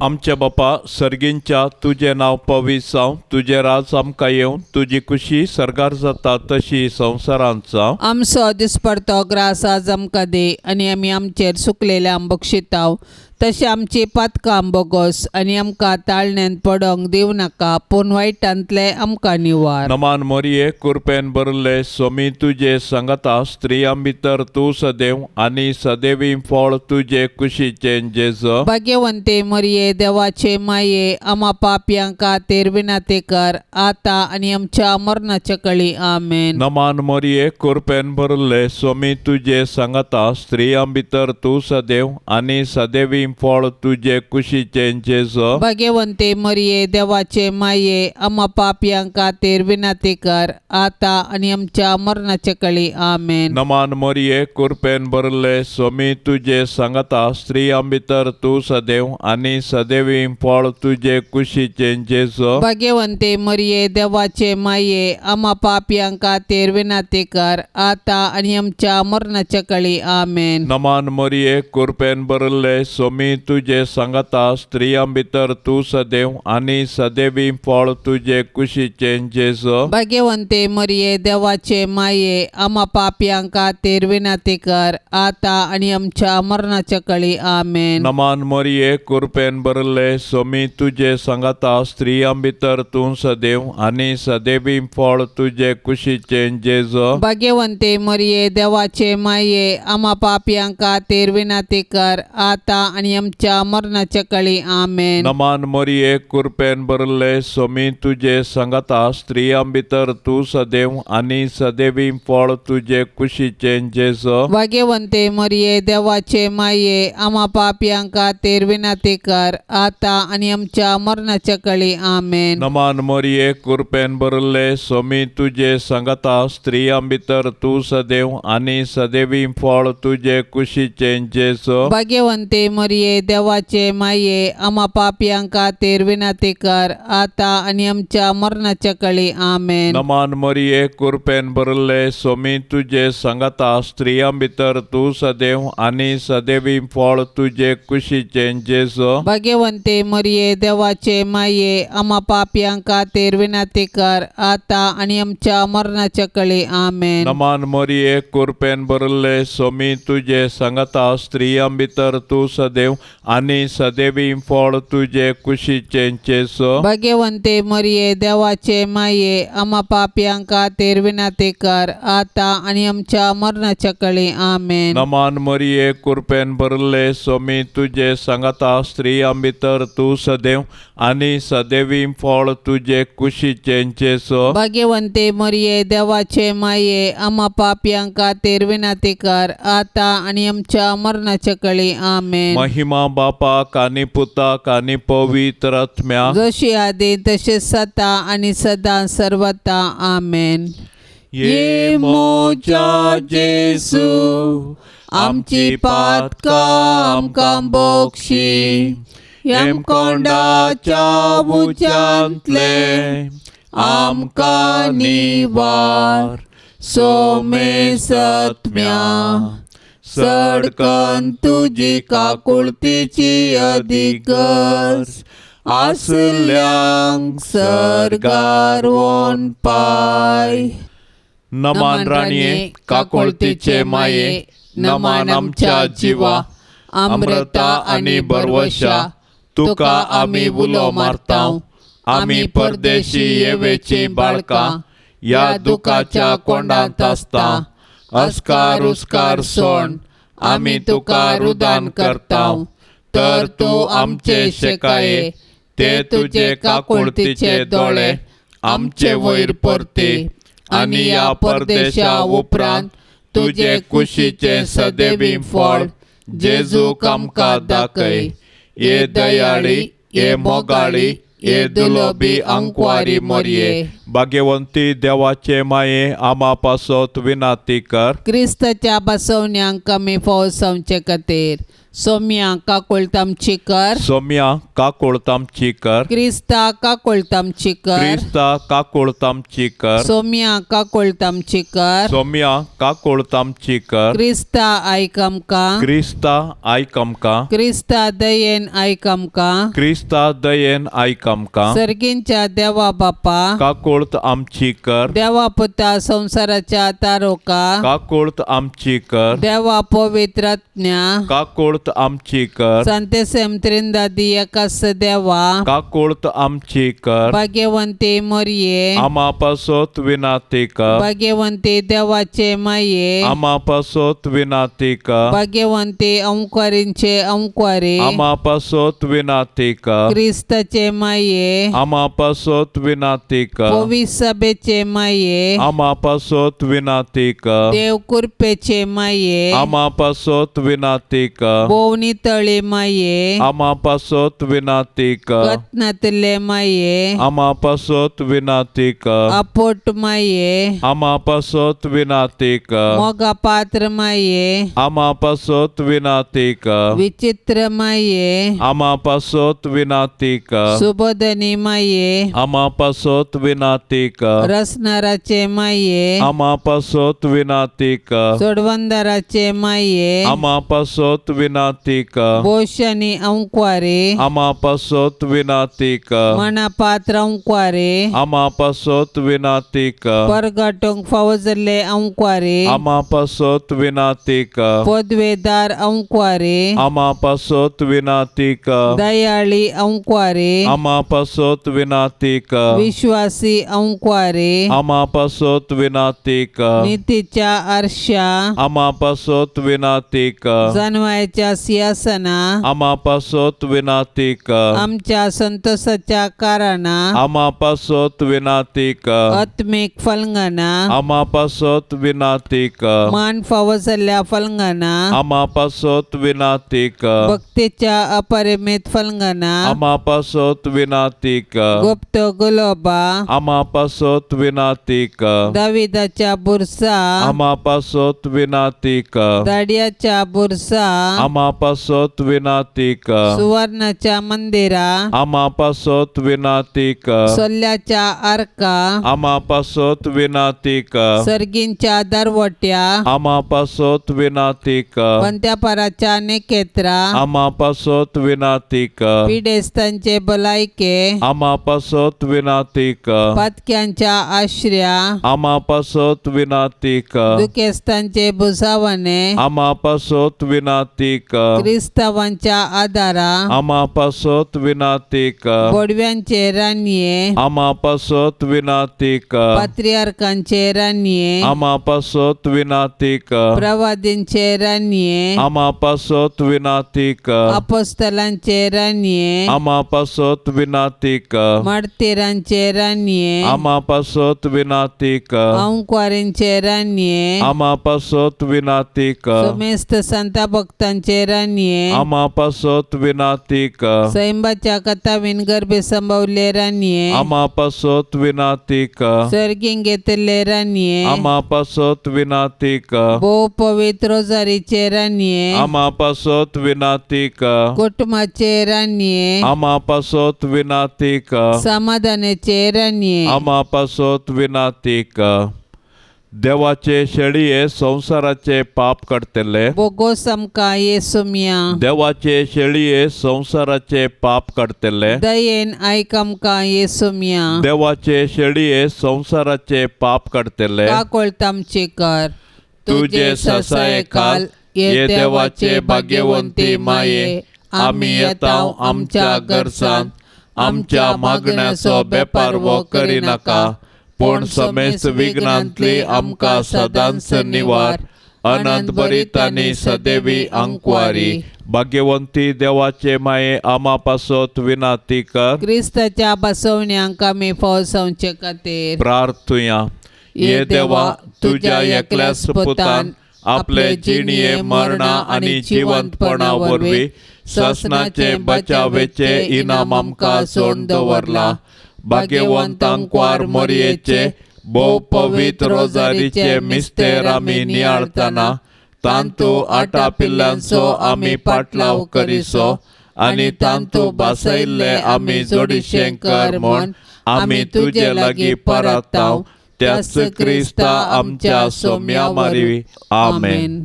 आमच्या बापा सर्गींच्या तुजें नांव पवित्र जावं, तुजें राज आमकां येवं, तुजी खुशी सर्गार जाता तशी संवसारांत जावं. आमचो दिसपडतो ग्रास आज आमकां दी आनी आमी आमचेर सुकलेल्या बक्षिताव तशें आमची पातकां बोगोस आनी आमकां ताळण्यांत पडोंक दिवं नाका पूण वायटांतलें आमकां निवार. नमान मोरये कुरपेन भरले स्वामी तुजे सांगाता, स्त्रियां भितर तूं सदैव आनी सदैवी फळ तुजे कुशीचें जेजू. भाग्यवंते मरिये देवाचे माये आमा पापयां खातीर विनंती कर आतां आनी आमच्या मरणाच्या कळी. आमेन. नमान मोरये कुरपेन भरले स्वामी तुजे सांगाता, स्त्रियां भितर तूं सदैव आनी सदैवी फळ तुजे कुशीचें जेजो. भाग्यवंते मरिये, देवाचे माये, आम्हा पापयां खातीर विनंती कर, आता आनी आमच्या मरणाच्या कळी. आमेन. नमान मोरये, कुरपेन भरले, स्वामी तुजे सांगता, स्त्रियां भितर तूं सदैव आनी सदैवी फळ तुजे कुशीचें जेजो. भाग्यवंते मरिये, देवाचे माये, आम्हा पापयां खातीर विनंती कर, आता आनी आमच्या मरणाच्या कळी. आमेन. नमान मोरये, कुरपेन भरले, स्वामी तुजे सांगता, स्त्रियां भितर तूं सदैव आनी सदैवी फळ तुजे कुशीचें जेजो. भाग्यवंते मरिये, देवाचे माये, आम्हा पापयां खातीर विनंती कर, आता आनी आमच्या मरणाच्या कळी. आमेन. नमान मोरये, कुरपेन भरले, स्वामी तुजे सांगता, स्त्रियां भितर तूं सदैव आनी सदैवी फळ तुजे कुशीचें जेजो. भाग्यवंते मरिये, देवाचे माये, आम्हा पापयां खातीर विनंती कर, आता आनी आमच्या मरणाच्या कळी. आमेन. नमान मोरये, कुरपेन भरले, स्वामी तुजे सांगता, स्त्रियां भितर तूं सदैव आनी सदैवी फळ तुजे कुशीचें जेजो. भाग्यवंते मरिये, देवाचे माये, आम्हा पापयां खातीर विनंती कर, आता आनी आमच्या मरणाच्या कळी. आमेन. नमान मोरये, कुरपेन भरले, स्वामी तुजे सांगता, स्त्रियां भितर तूं सदैव आनी सदैवी फळ तुजे कुशीचें जेजो. भाग्यवंते मरिये, देवाचे माये, आम्हा पापयां खातीर विनंती कर, आता आनी आमच्या मरणाच्या कळी. आमेन. नमान मोरये, कुरपेन भरले, स्वामी तुजे सांगता, स्त्रियां भितर तूं सदैव आनी सदैवी फळ तुजे कुशीचें जेजो. भाग्यवंते मरिये, देवाचे माये, आम्हा पापयां खातीर विनंती कर, आता आनी आमच्या मरणाच्या कळी. आमेन. नमान मोरये, कुरपेन भरले, स्वामी तुजे सांगता, स्त्रियां भितर तूं सदैव आनी सदैवी फळ तुजे कुशीचें जेजो. भाग्यवंते मरिये, देवाचे माये, आम्हा पापयां खातीर विनंती कर, आता आनी आमच्या मरणाच्या कळी. आमेन. नमान मोरये, कुरपेन भरले, स्वामी तुजे सांगता, स्त्रियां भितर तूं सदैव आनी सदैवी फळ तुजे कुशीचें जेजो. भाग्यवंते मरिये, देवाचे माये, आम्हा पापयां खातीर विनंती कर, आता आनी आमच्या मरणाच्या कळी. आमेन. महिमा बापाक आनी पुताक आनी पवित्र आत्म्याक, जशी आदी तशें सता आनी सदां सर्वता. आमेन. ये मोजा जेसू, आमची पातकां आमकां बोक्षी, हेमकोंडाच्या उज्यांतले आमकां निवार, सोमे सत्म्या सडकन तुजी काकुळतीची अदीक गरज आसल्यांक सर्गार वोन पाय. नमान राणये, काकुळतीचे माये, नमान आमच्या जिवा, अमृता आनी बरवशा, तुका आमी उलो मारतांव, आमी परदेशी येवेची बाळकां, ह्या दुखाच्या कोंडांत आसता, अस्कार उस्कार सोण आमी तुका रुदान करतांव, तर तूं आमचे शेकाये, ते तुजे काकुळतीचे दोळे आमचे वयर परती, आनी ह्या परदेशा उपरांत तुजे कुशीचें सदैवी फळ जेजूक आमकां दाखय. ये दयाळी, ये मोगाळी, ये दुलोबी अंकवारी मोरये, भाग्यवंती देवाचे माये, आमा पासत विनाती कर. क्रिस्ताच्या बसवण्यांक आमी फौज खातीर सोम्या काकुळतामची कर. सोम्या काकुळतामची कर. क्रिस्ता काकुळतामची कर. क्रिस्ता काकुळतामची कर. सोम्या काकुळतामची कर. सोम्या काकुळतामची कर. क्रिस्ता आयक आमकां. क्रिस्ता आयक आमकां. क्रिस्ता दयेन आयक आमकां. क्रिस्ता दयेन आयक आमकां. सर्गींच्या देवा बापा, काकुळत आमची कर. देवा पुता संवसाराच्या तारोका, काकुळत आमची कर. देवा पवित्रात्म्या, काकुळत आमची कर. संतेसेम त्रिंदादी एकास देवा, काकुळत आमची कर. भाग्यवंती मोरये, आमा पासत विनाती कर. भाग्यवंती देवाचे माये, आमा पासत विनाती कर. भाग्यवंती अंकवारींचे अंकवारी, आमा पासत विनाती कर. क्रिस्ताचे माये, आमा पासत विनाती कर. पवित्र सभेचे माये, आमा पासत विनाती कर. देव कृपेचे माये, आमा पासत विनाती कर. भोव नितळी माये, आमा पासत विनाती कर। कत्नातले माये, आमा पासत विनाती कर। अपोट माये, आमा पासत विनाती कर। मोगा पात्र माये, आमा पासत विनाती कर। विचित्र माये, आमा पासत विनाती कर। सुबोधनी माये, आमा पासत विनाती कर। रसनाराचे माये, आमा पासत विनाती कर। सोडवंदराचे माये, आमा पासत विनाती कर। बोशनी अंक्वारे, आमा पासत विनाती कर। मना पात्र अंक्वारे, आमा पासत विनाती कर। परगटूंक फावो जाल्ले अंक्वारे, आमा पासत विनाती कर। पदवेदार अंक्वारे, आमा पासत विनाती कर। दयाळी अंक्वारे, आमा पासत विनाती कर। विश्वासी अंक्वारे, आमा पासत विनाती कर। नितीच्या आरशा, आमा पासत विनाती कर। जानवायच्या सिंहासना, आमा पासत विनाती कर। आमच्या संतोषाच्या कारणा, आमा पासत विनाती कर। आत्मिक फलंगना, आमा पासत विनाती कर। मान फावो जाल्ल्या फलंगना, आमा पासत विनाती कर। भक्तीच्या अपरिमित फलंगना, आमा पासत विनाती कर। गुप्त गुलोबा, आमा पासत विनाती कर। दाविदाच्या बुरसा, आमा पासत विनाती कर। दाडियाच्या बुरसा, आमा पासत विनाती कर। सुवर्णाच्या मंदिरा, आमा पासत विनाती कर। सोल्ल्याच्या आरका, आमा पासत विनाती कर। सर्गींच्या दरवट्या, आमा पासत विनाती कर। पंत्यापराच्या नेकेत्रा, आमा पासत विनाती कर। पिडेस्तांचे भलायके, आमा पासत विनाती कर। पातक्यांच्या आश्र्या, आमा पासत विनाती कर। दुखेस्तांचे भुजावणे, आमा पासत विनाती कर। क्रिस्तावांच्या आदारा, आमा पासत विनाती कर। बोडव्यांचे रानये, आमा पासत विनाती कर। पात्रियार्कांचे रानये, आमा पासत विनाती कर। प्रवादींचे रानये, आमा पासत विनाती कर। अपोस्तलांचे रानये, आमा पासत विनाती कर। मार्तीरांचे रानये, आमा पासत विनाती कर। अंकुआरींचे रानये, आमा पासत विनाती कर। सुमेस्त संता भक्तांचे रानये, आमा पासत विनाती कर। सैंबाच्या कथावीन गर्भे संभवले रानये, आमा पासत विनाती कर। स्वर्गीं घेतले रानये, आमा पासत विनाती कर। भोव पवित्र रोजारीचे रानये, आमा पासत विनाती कर। कुटुंबाचे रानये, आमा पासत विनाती कर। समाधानाचे रानये, आमा पासत विनाती कर। देवाचे शेळये संवसाराचे पाप काडटले। बोगोस आमकां येसुमिया, देवाचे शेळये संवसाराचे पाप काडटले। दयेन आयक आमकां येसुमिया, देवाचे शेळये संवसाराचे पाप काडटले। काकोळत आमची कर। तुजे ससायेखाल ये देवाचे भाग्यवंती माये, आमी येता आमच्या गरजांत, आमच्या मागण्याचो बेपारवो करिनाका, पूण समेस्त विघ्नांतली आमकां सदांच निवार। अनंत बरीत आनी सदैवी अंकवारी। भाग्यवंती देवाचे माये, आमा पासत विनाती कर। क्रिस्ताच्या बसवण्यांक आमी फावो जावचे खातीर प्रार्थुया। ये देवा, तुज्या एकल्याच पुतान आपले जिणये मरणा आनी जिवंतपणा वरवीं सासणाचे बचावेचे इनाम आमकां सोडून दवरला। भाग्यवंतांकवार मोरयेचे भोव पवित्र रोजारीचे मिस्तेर आमी नियाळतना तांतू आटापिल्ल्यांचो आमी पाटलाव करिसो आनी तांतू भासयल्ले आमी जोडिशें कर म्हूण आमी तुजे लागीं परताव। त्याच क्रिस्ता आमच्या सोम्या मारवी। आमेन।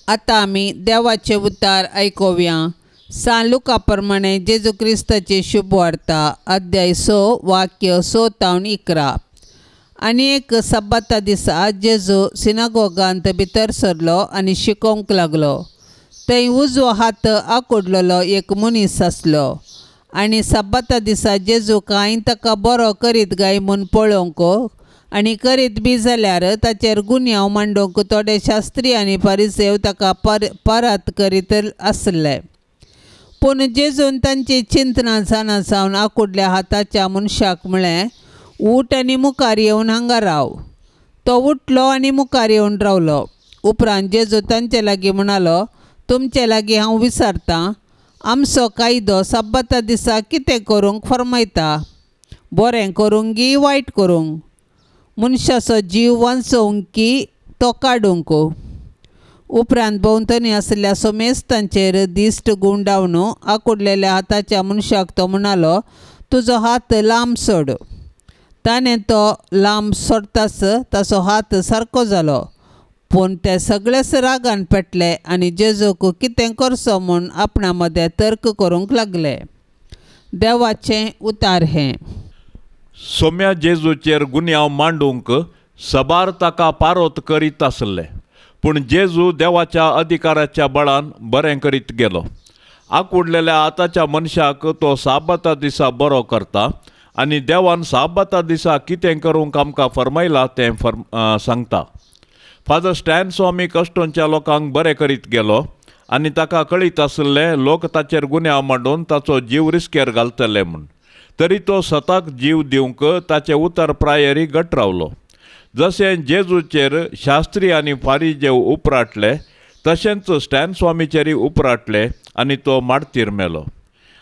आतां आमी देवाचे उतार आयकुया। सान लुका प्रमाणे जेजू क्रिस्ताची शुभवार्ता, अध्याय 6 वाक्य 6 तावन 11। आनी एक सब्बाता दिसा जेजू सिनागोगांत भितर सरलो आनी शिकोवंक लागलो. थंय उजवो हात आकुडलेलो एक मनीस आसलो आनी सब्बाता दिसा जेजू कांय ताका बरो करीत काय म्हूण पळोवंक आनी करीत बी जाल्यार ताचेर गुन्यांव मांडूंक थोडे शास्त्री आनी परिसेव ताका परत करीत आसले. पूण जेजून तांची चिंतनां जाणा जावन आकुडल्या हाताच्या मनशाक म्हळें, उठ आनी मुखार येवन हांगा राव. तो उठलो आनी मुखार येवन रावलो. उपरांत जेजू तांचे लागीं म्हणालो, तुमचे लागीं हांव विचारतां, आमचो कायदो सब्बता दिसा कितें करूंक फर्मायता, बरें करूंक गी वायट करूंक, मनशाचो जीव वांचोवंक की तो काडूंक? उपरांत भोंवतणी आशिल्ल्या सोमेस्तांचेर दिश्ट गुंडावन आकुडलेल्या हाताच्या मनशाक तो म्हणालो, तुजो हात लांब सोड. ताणें तो लांब सोडताच ताचो हात सारको जालो. पूण ते सगळेच रागान पेटले आनी जेजूक कितें करचो म्हूण आपणा मदें तर्क करूंक लागले. देवाचें उतार हें. सोम्या जेजूचेर गुन्यांव मांडूंक सबार ताका पारोत करीत आसले, पूण जेजू देवाच्या अधिकाराच्या बळान बरें करीत गेलो. आकुडलेल्या हाताच्या मनशाक तो साबाता दिसा बरो करता आनी देवान साबाता दिसा कितें करूंक आमकां फर्मायलां तें सांगता. फादर स्टॅन स्वामी कश्टोंच्या लोकांक बरें करीत गेलो आनी ताका कळीत आशिल्लें लोक ताचेर गुन्यांव मांडून ताचो जीव रिस्केर घालतले म्हूण, तरी तो सताक जीव दिवंक ताचें उतर प्रायरी घट रावलो. जशें जेजूचेर शास्त्री आनी फारीजेव उपराटले तशेंच स्टॅन स्वामीचेरय उपराटले आनी तो मार्तीर मेलो.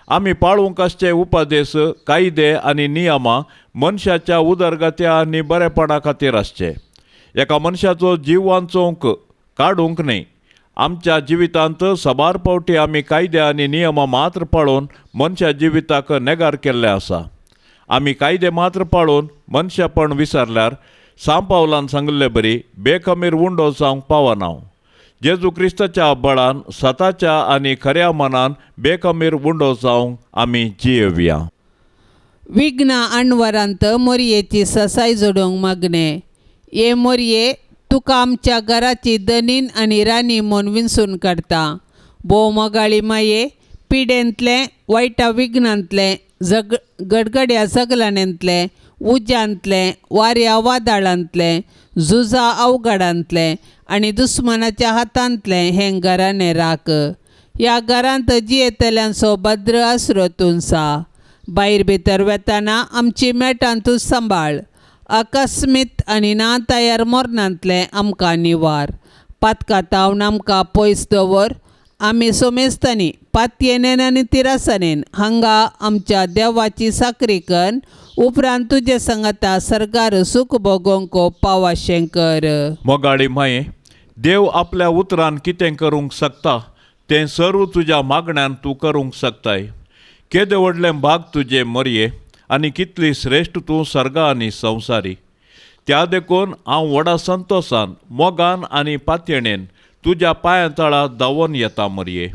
आमी पाळूंक आसचे उपदेश, कायदे आनी नियमां मनशाच्या उदरगत्या आनी बरेपणा खातीर आसचे. एका मनशाचो जीव वांचोवंक काडूंक न्हय. आमच्या जिवितांत सबार पावटी आमी कायदे आनी नियमां मात्र पाळून मनशा जिविताक नेगार केल्लें आसा. आमी कायदे मात्र पाळून मनशापण विसरल्यार सांपावलान सांगिल्ले बरी बेखमीर उंडो जावंक पावना. जेजू क्रिस्ताच्या बळान सताच्या आनी खऱ्या मनान बेखमीर उंडो जावंक आमी जियेवया. विघ्ना अणवरांत मोरयेची ससाय जोडूंक मागणें. हे मोरये, तुका आमच्या घराची दनीन आनी राणी म्हूण विंचून काडटा. भोव मोगाळी माये, पिडेंतलें, वायटा विघ्नांतलें, जग गडगड्या जगलाण्यांतलें, उज्यांतलें, वाऱ्या वादळांतलें, झुजा अवघडांतलें आनी दुस्मानाच्या हातांतलें हें घराणें राख. ह्या घरांत जियेतल्यांचो भद्र आसरो तुमचा. भायर भितर वेताना आमची मेटां तूं सांबाळ. अकस्मीत आनी ना तयार मरणांतलें आमकां निवार. पातकां तावन आमकां पयस दवर. आमी सोमेस्तांनी पातयेनेन आनी तिरासनेन हांगा आमच्या देवाची साकरी कर. उपरांत तुजे सांगाता सरकार सूख भोगोवंक पावाशें कर. मोगाळी माये, देव आपल्या उतरान कितें करूंक शकता तें सर्व तुज्या मागण्यान तूं करूंक शकताय. केदें व्हडलें भाग तुजें मरये आनी कितली श्रेश्ठ तूं सर्गा आनी संवसारी. त्या देखून हांव व्हडा संतोशान, मोगान आनी पातयेणेन तुज्या पांयां तळा धांवून येता मरये.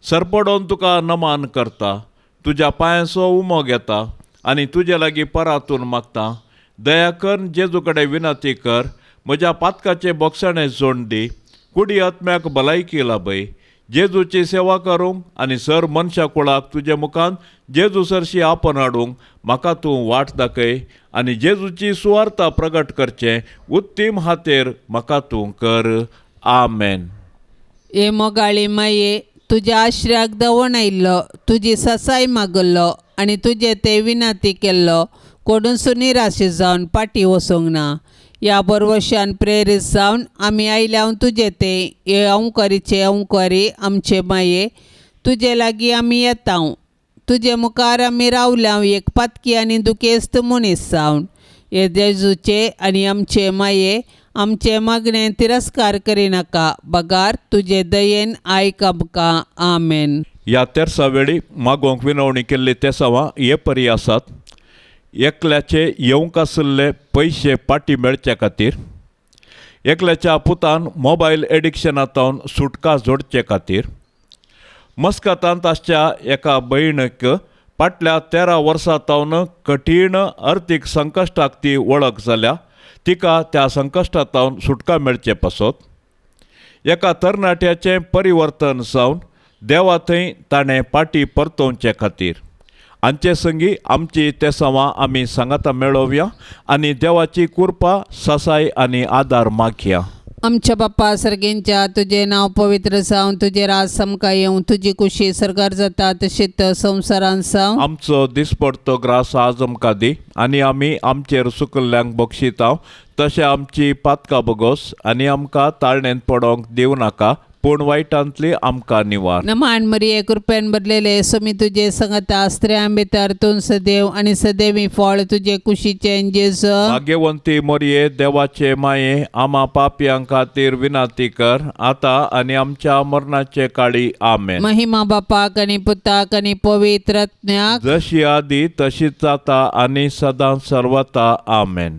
सरपडोन तुका नमान करता, तुज्या पांयांचो उमो घेता आनी तुजे लागीं परातून मागता. दया करून जेजू कडेन विनंती कर, म्हज्या पातकाचे बोगसाणें जोड दी, कुडी आत्म्याक भलायकी लाभय. जेजूची सेवा करूंक आनी सर मनशा कुळाक तुजे मुखान जेजू सरशी आपण हाडूंक म्हाका तूं वाट दाखय आनी जेजूची सुवार्ता प्रगट करचें उत्तीम हातेर म्हाका तूं कर. आमेन. हे मोगाळी माये, तुज्या आश्र्याक दवण आयिल्लो, तुजी ससाय मागल्लो आनी तुजे ते विनंती केल्लो कोणूच निराश जावन फाटीं वचूंक ना. ह्या बरवशान प्रेरीत जावन आमी आयल्या तुजे ते हे अंवकरीचे अंवकरी आमचे माये, तुजे लागीं आमी येता. तुजे मुखार आमी रावल्या एक पातकी आनी दुखेस्त मनीस जावन. हे जेजूचे आनी आमचे माये, आमचे मागणें तिरस्कार करिनाका, बगार तुजे दयेन आयक आमकां. आमेन. ह्या तेरसा वेळी मागोवंक विनवणी केल्ली तेसावां हे परी आसात. एकल्याचे येवंक आशिल्ले पयशे पाटी मेळचे खातीर, एकल्याच्या पुतान मोबायल एडिक्शनांतल्यान सुटका जोडचे खातीर, मस्कतांत आसच्या एका भयणीक फाटल्या 13 वर्सां तावन कठीण अर्थीक संकश्टाक ती वळख जाल्या, तिका त्या संकश्टांतल्यान सुटका मेळचे पासत, एका तरणाट्याचें परिवर्तन जावन देवा थंय ताणें पाटी परतोवचे खातीर. हांचे संगी आमची तेसावां आमी सांगाता मेळोवया आनी देवाची कृपा, ससाय आनी आदार मागया. आमच्या बाप्पा सर्गेंच्या, तुजें नांव पवित्र जावं, तुजें राज आमकां येवं, तुजी कुशी सरकार जाता तशीच संवसारांत जावं. आमचो दिसपडतो ग्रास आज आमकां दी आनी आमी आमचेर सुकल्ल्यांक बक्षितांव तशें आमची पातकां बोगोस आनी आमकां ताळणेंत पडोवंक दिवं नाका, पूण वायटांतली आमकां निवार. नमान मरिये, कृपेन भरलेले, स्वामी तुजे संगता, स्त्रियां भितर तूं सदैव आनी सदैवी फळ तुजे कुशीचें जेजू. भाग्यवंती मोरये, देवाचे माये, आमा पापयां खातीर विनंती कर, आतां आनी आमच्या मरणाचे काळी. आमेन. महिमा बापाक आनी पुताक आनी पवित्र आत्म्याक. जशी आदी तशीच जाता आनी सदां सर्वता. आमेन.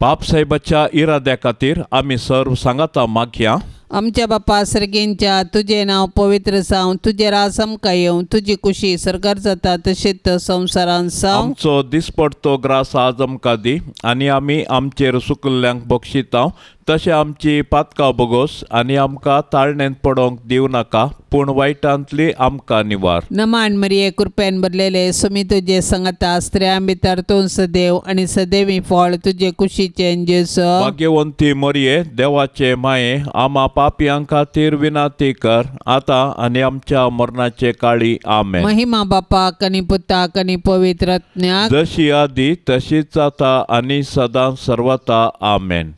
बापसाहेबाच्या इराद्या खातीर आमी सर्व सांगाता मागया. आमच्या बापा सर्गींच्या, तुजें नांव पवित्र जावं, तुजें राज आमकां येवं, तुजी कुशी सरकार जाता तशेंच संवसारांत जावं. आमचो दिसपडतो ग्रास आज आमकां दी आनी आमी आमचेर सुकल्ल्यांक बक्षितांव तशें आमची पातकां बोगोस आनी आमकां ताळणेंत पडोंक दिवं नाका, पूण वायटांतली आमकां निवार. नमान मरिये, कृपेन भरलेले, स्वामी तुजे संगता, स्त्रियां भितर तूं सदैव आनी सदैवी फळ तुजे कुशीचें जेजू. भाग्यवंती मोरये, देवाचे माये, आमा पापयां खातीर विनंती कर, आतां आनी आमच्या मरणाचे काळी. आमेन. महिमा बापाक आनी पुताक आनी पवित्र आत्म्याक. जशी आदी तशीच जाता आनी सदां सर्वता. आमेन.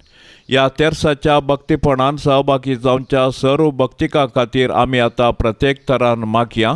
ह्या तेर्साच्या भक्तीपणान सहभागी जावच्या सर्व भक्तिकां खातीर आमी आतां प्रत्येक तरान मागया.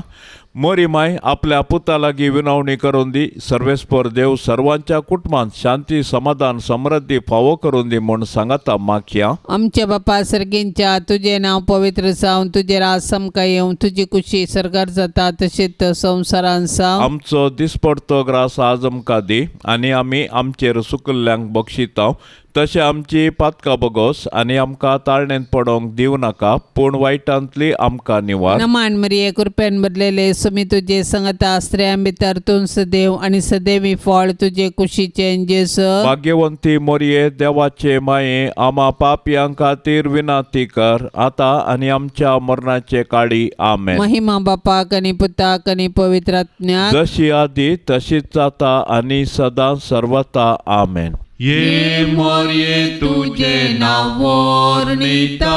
मोरी माय आपल्या पुता लागीं विनवणी करून दी. सर्वेस्पर देव सर्वांच्या कुटुंबांत शांती, समाधान, समृद्धी फावो करून दी म्हूण सांगाता मागया. आमच्या बापा सर्गींच्या, तुजें नांव पवित्र जावं, तुजें राज आमकां येवं, तुजी कुशी सरकार जाता तशेंच संवसारांत जावं. आमचो दिसपडतो ग्रास आज आमकां दी आनी आमी आमचेर सुकल्ल्यांक बक्षितांव तशें आमची पातकां बोगोस आनी आमकां ताळणेंत पडोंक दिवं नाका, पूण वायटांतली आमकां निवार. नमान मरिये, कृपेन भरलेले, स्वामी तुजे संगता, स्त्रियां भितर तूं सदैव आनी सदैवी फळ तुजे कुशीचें जेजू. भाग्यवंती मोरये, देवाचे माये, आमा पापयां खातीर विनंती कर, आतां आनी आमच्या मरणाचे काळी. आमेन. महिमा बापाक आनी पुताक आनी पवित्र आत्म्याक. जशी आदी तशीच जाता आनी सदां सर्वता. आमेन. ये मोरये, तुझे नांव वर्णिता,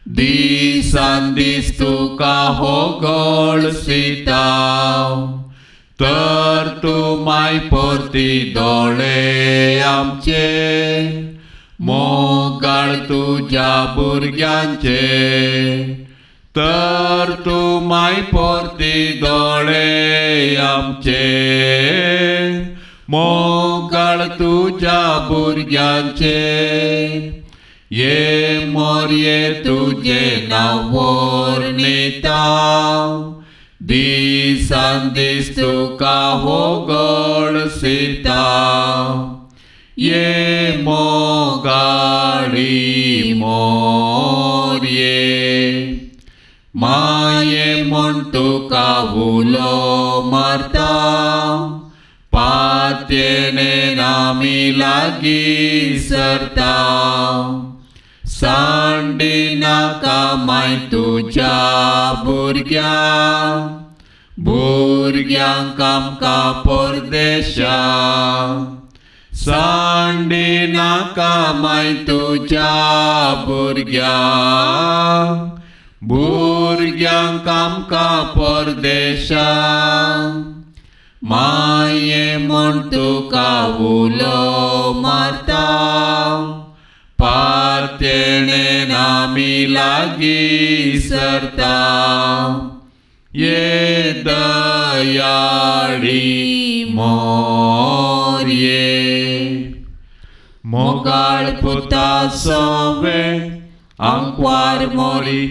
दिसान दीस तुका हो गळसिता, तर तूं माय परती दोळे आमचे, मोगाळ तुज्या भुरग्यांचे, तर तूं माय परती दोळे आमचे, मोगाळ तुज्या भुरग्यांचे. ये मोरये, तुजें नांव वर्णिता, दिसान दीस तुका हो गळसिता, ये मोगाळी मोरये, माये म्हूण तुका उलो मारता, पातयेन आमी लागीं सरता, सांडी नाका माय तुज्या भुरग्यांक, भुरग्यांक आमकां परदेशा, सांडी नाका माय तुज्या भुरग्यांक, भुरग्यांक आमकां परदेशा, माये म्हूण तुका उलो मारता, पातयेन आमी लागीं सरता, ये दयाळी मोरये, मोगाळ पुता सवे आंकवार मोरी,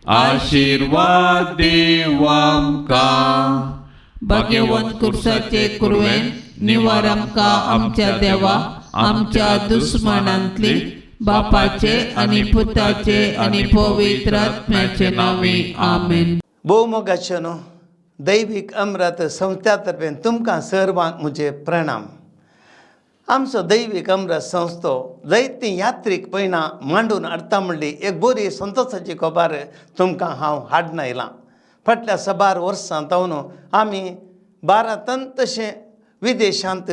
आशिर्वाद दीव आमकां. भाग्यवंत कुर्साचे कुरवेन निवार आमकां आमच्या देवा, आमच्या दुस्मानांतली, बापाचे आनी पुताचे आनी पवित्र आत्म्याचे नांवी. आमेन. भोवमोगाचें न्हू, दैवीक अमृत संस्था तर्फेन तुमकां सर्वांक म्हजे प्रणाम. आमचो दैवीक अमृत संस्थो जायतीं यात्रीक पयणां मांडून हाडटा म्हणली एक बरी संतोशाची खबर तुमकां हांव हाडून आयलां. फाटल्या साबार वर्सां जावन आमी भारतांत तशें विदेशांत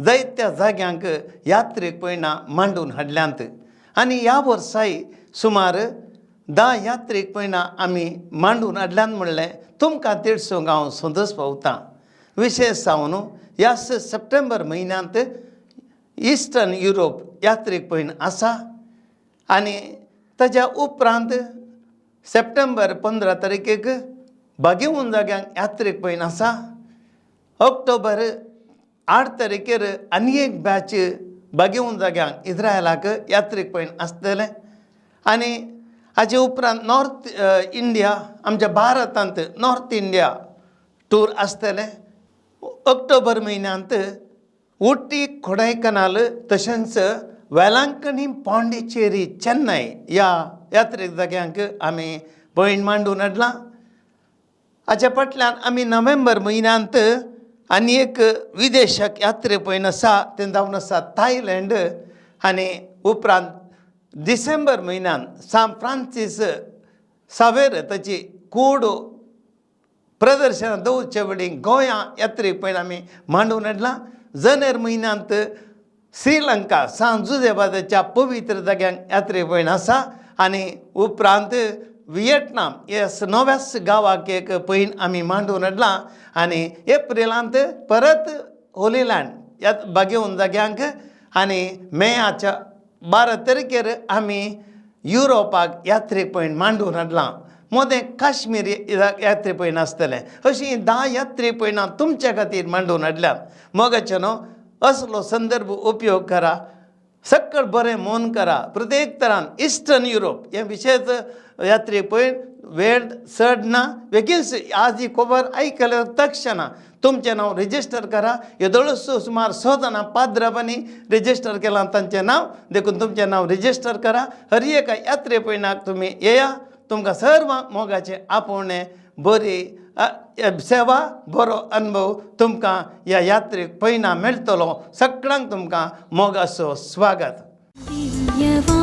जायत्या जाग्यांक यात्रीक पयणां मांडून हाडल्यांत आनी ह्या वर्साय सुमार 10 यात्रीक पयणां आमी मांडून हाडल्यात म्हणलें तुमकां तिडसूंक हांव संतोश पावतां. विशेश जावन ह्या सप्टेंबर म्हयन्यांत इस्टर्न युरोप यात्रीक पयण आसा आनी ताज्या उपरांत सप्टेंबर 15 तारखेक बागेवन जाग्यांक यात्रेक पयण आसा. ऑक्टोबर 8 तारखेर आनी एक बॅच बागेवन जाग्यांक इस्रायलाक यात्रेक पयण आसतलें. आनी हाचे उपरांत नॉर्थ इंडिया, आमच्या भारतांत नॉर्थ इंडिया टूर आसतलें. ऑक्टोबर म्हयन्यांत उटी, कोडायकनाल तशेंच वेलांकणी, पांडिचेरी, चेन्नय ह्या यात्रेक जाग्यांक आमी पयण मांडून हाडलां. हाच्या फाटल्यान आमी नोव्हेंबर म्हयन्यांत आनी एक विदेशाक यात्रे पयण आसा, तें जावन आसा थायलंड. आनी उपरांत डिसेंबर म्हयन्यांत सान फ्रांसीस सावेर ताची कूड प्रदर्शनां दवरचे वेळी गोंया यात्रेक पयण आमी मांडून हाडलां. जानेर म्हयन्यांत श्रीलंका सान जुजेबाजाच्या पवित्र जाग्यांक यात्रे पयण आसा. आनी उपरांत विएटनाम हे नव्याच गांवाक एक पयण आमी मांडून हाडलां. आनी एप्रिलांत परत होलीलँड ह्या बागेवन जाग्यांक आनी मेयाच्या 12 तारखेर आमी युरोपाक यात्रेक पयण मांडून हाडलां. मोदें काश्मीर यात्रे पयण आसतलें. अशीं 10 यात्रे पयणां तुमच्या खातीर मांडून हाडल्यात. मोगाचें न्हू, असलो संदर्भ उपयोग करा, सक्कड बरें मन करा. प्रत्येक तरान इस्टर्न युरोप हें विशेश यात्रेक पळय वेळ चड ना, बेगीन आज ही खबर आयकल्यार तक्षणा तुमचें नांव रजिस्टर करा. येदोळूच सुमार 6 जाणां पाद्राबांनी रजिस्टर केलां तांचें नांव, देखून तुमचें नांव रजिस्टर करा. हर एका यात्रे पयणाक तुमी येया. तुमकां सर्वांक मोगाचें आपोवणें, बरी सेवा, बरो अनुभव तुमकां ह्या यात्रेक पयणा मेळटलो. सगळ्यांक तुमकां मोगाचो स्वागत. दिव्यवाणी.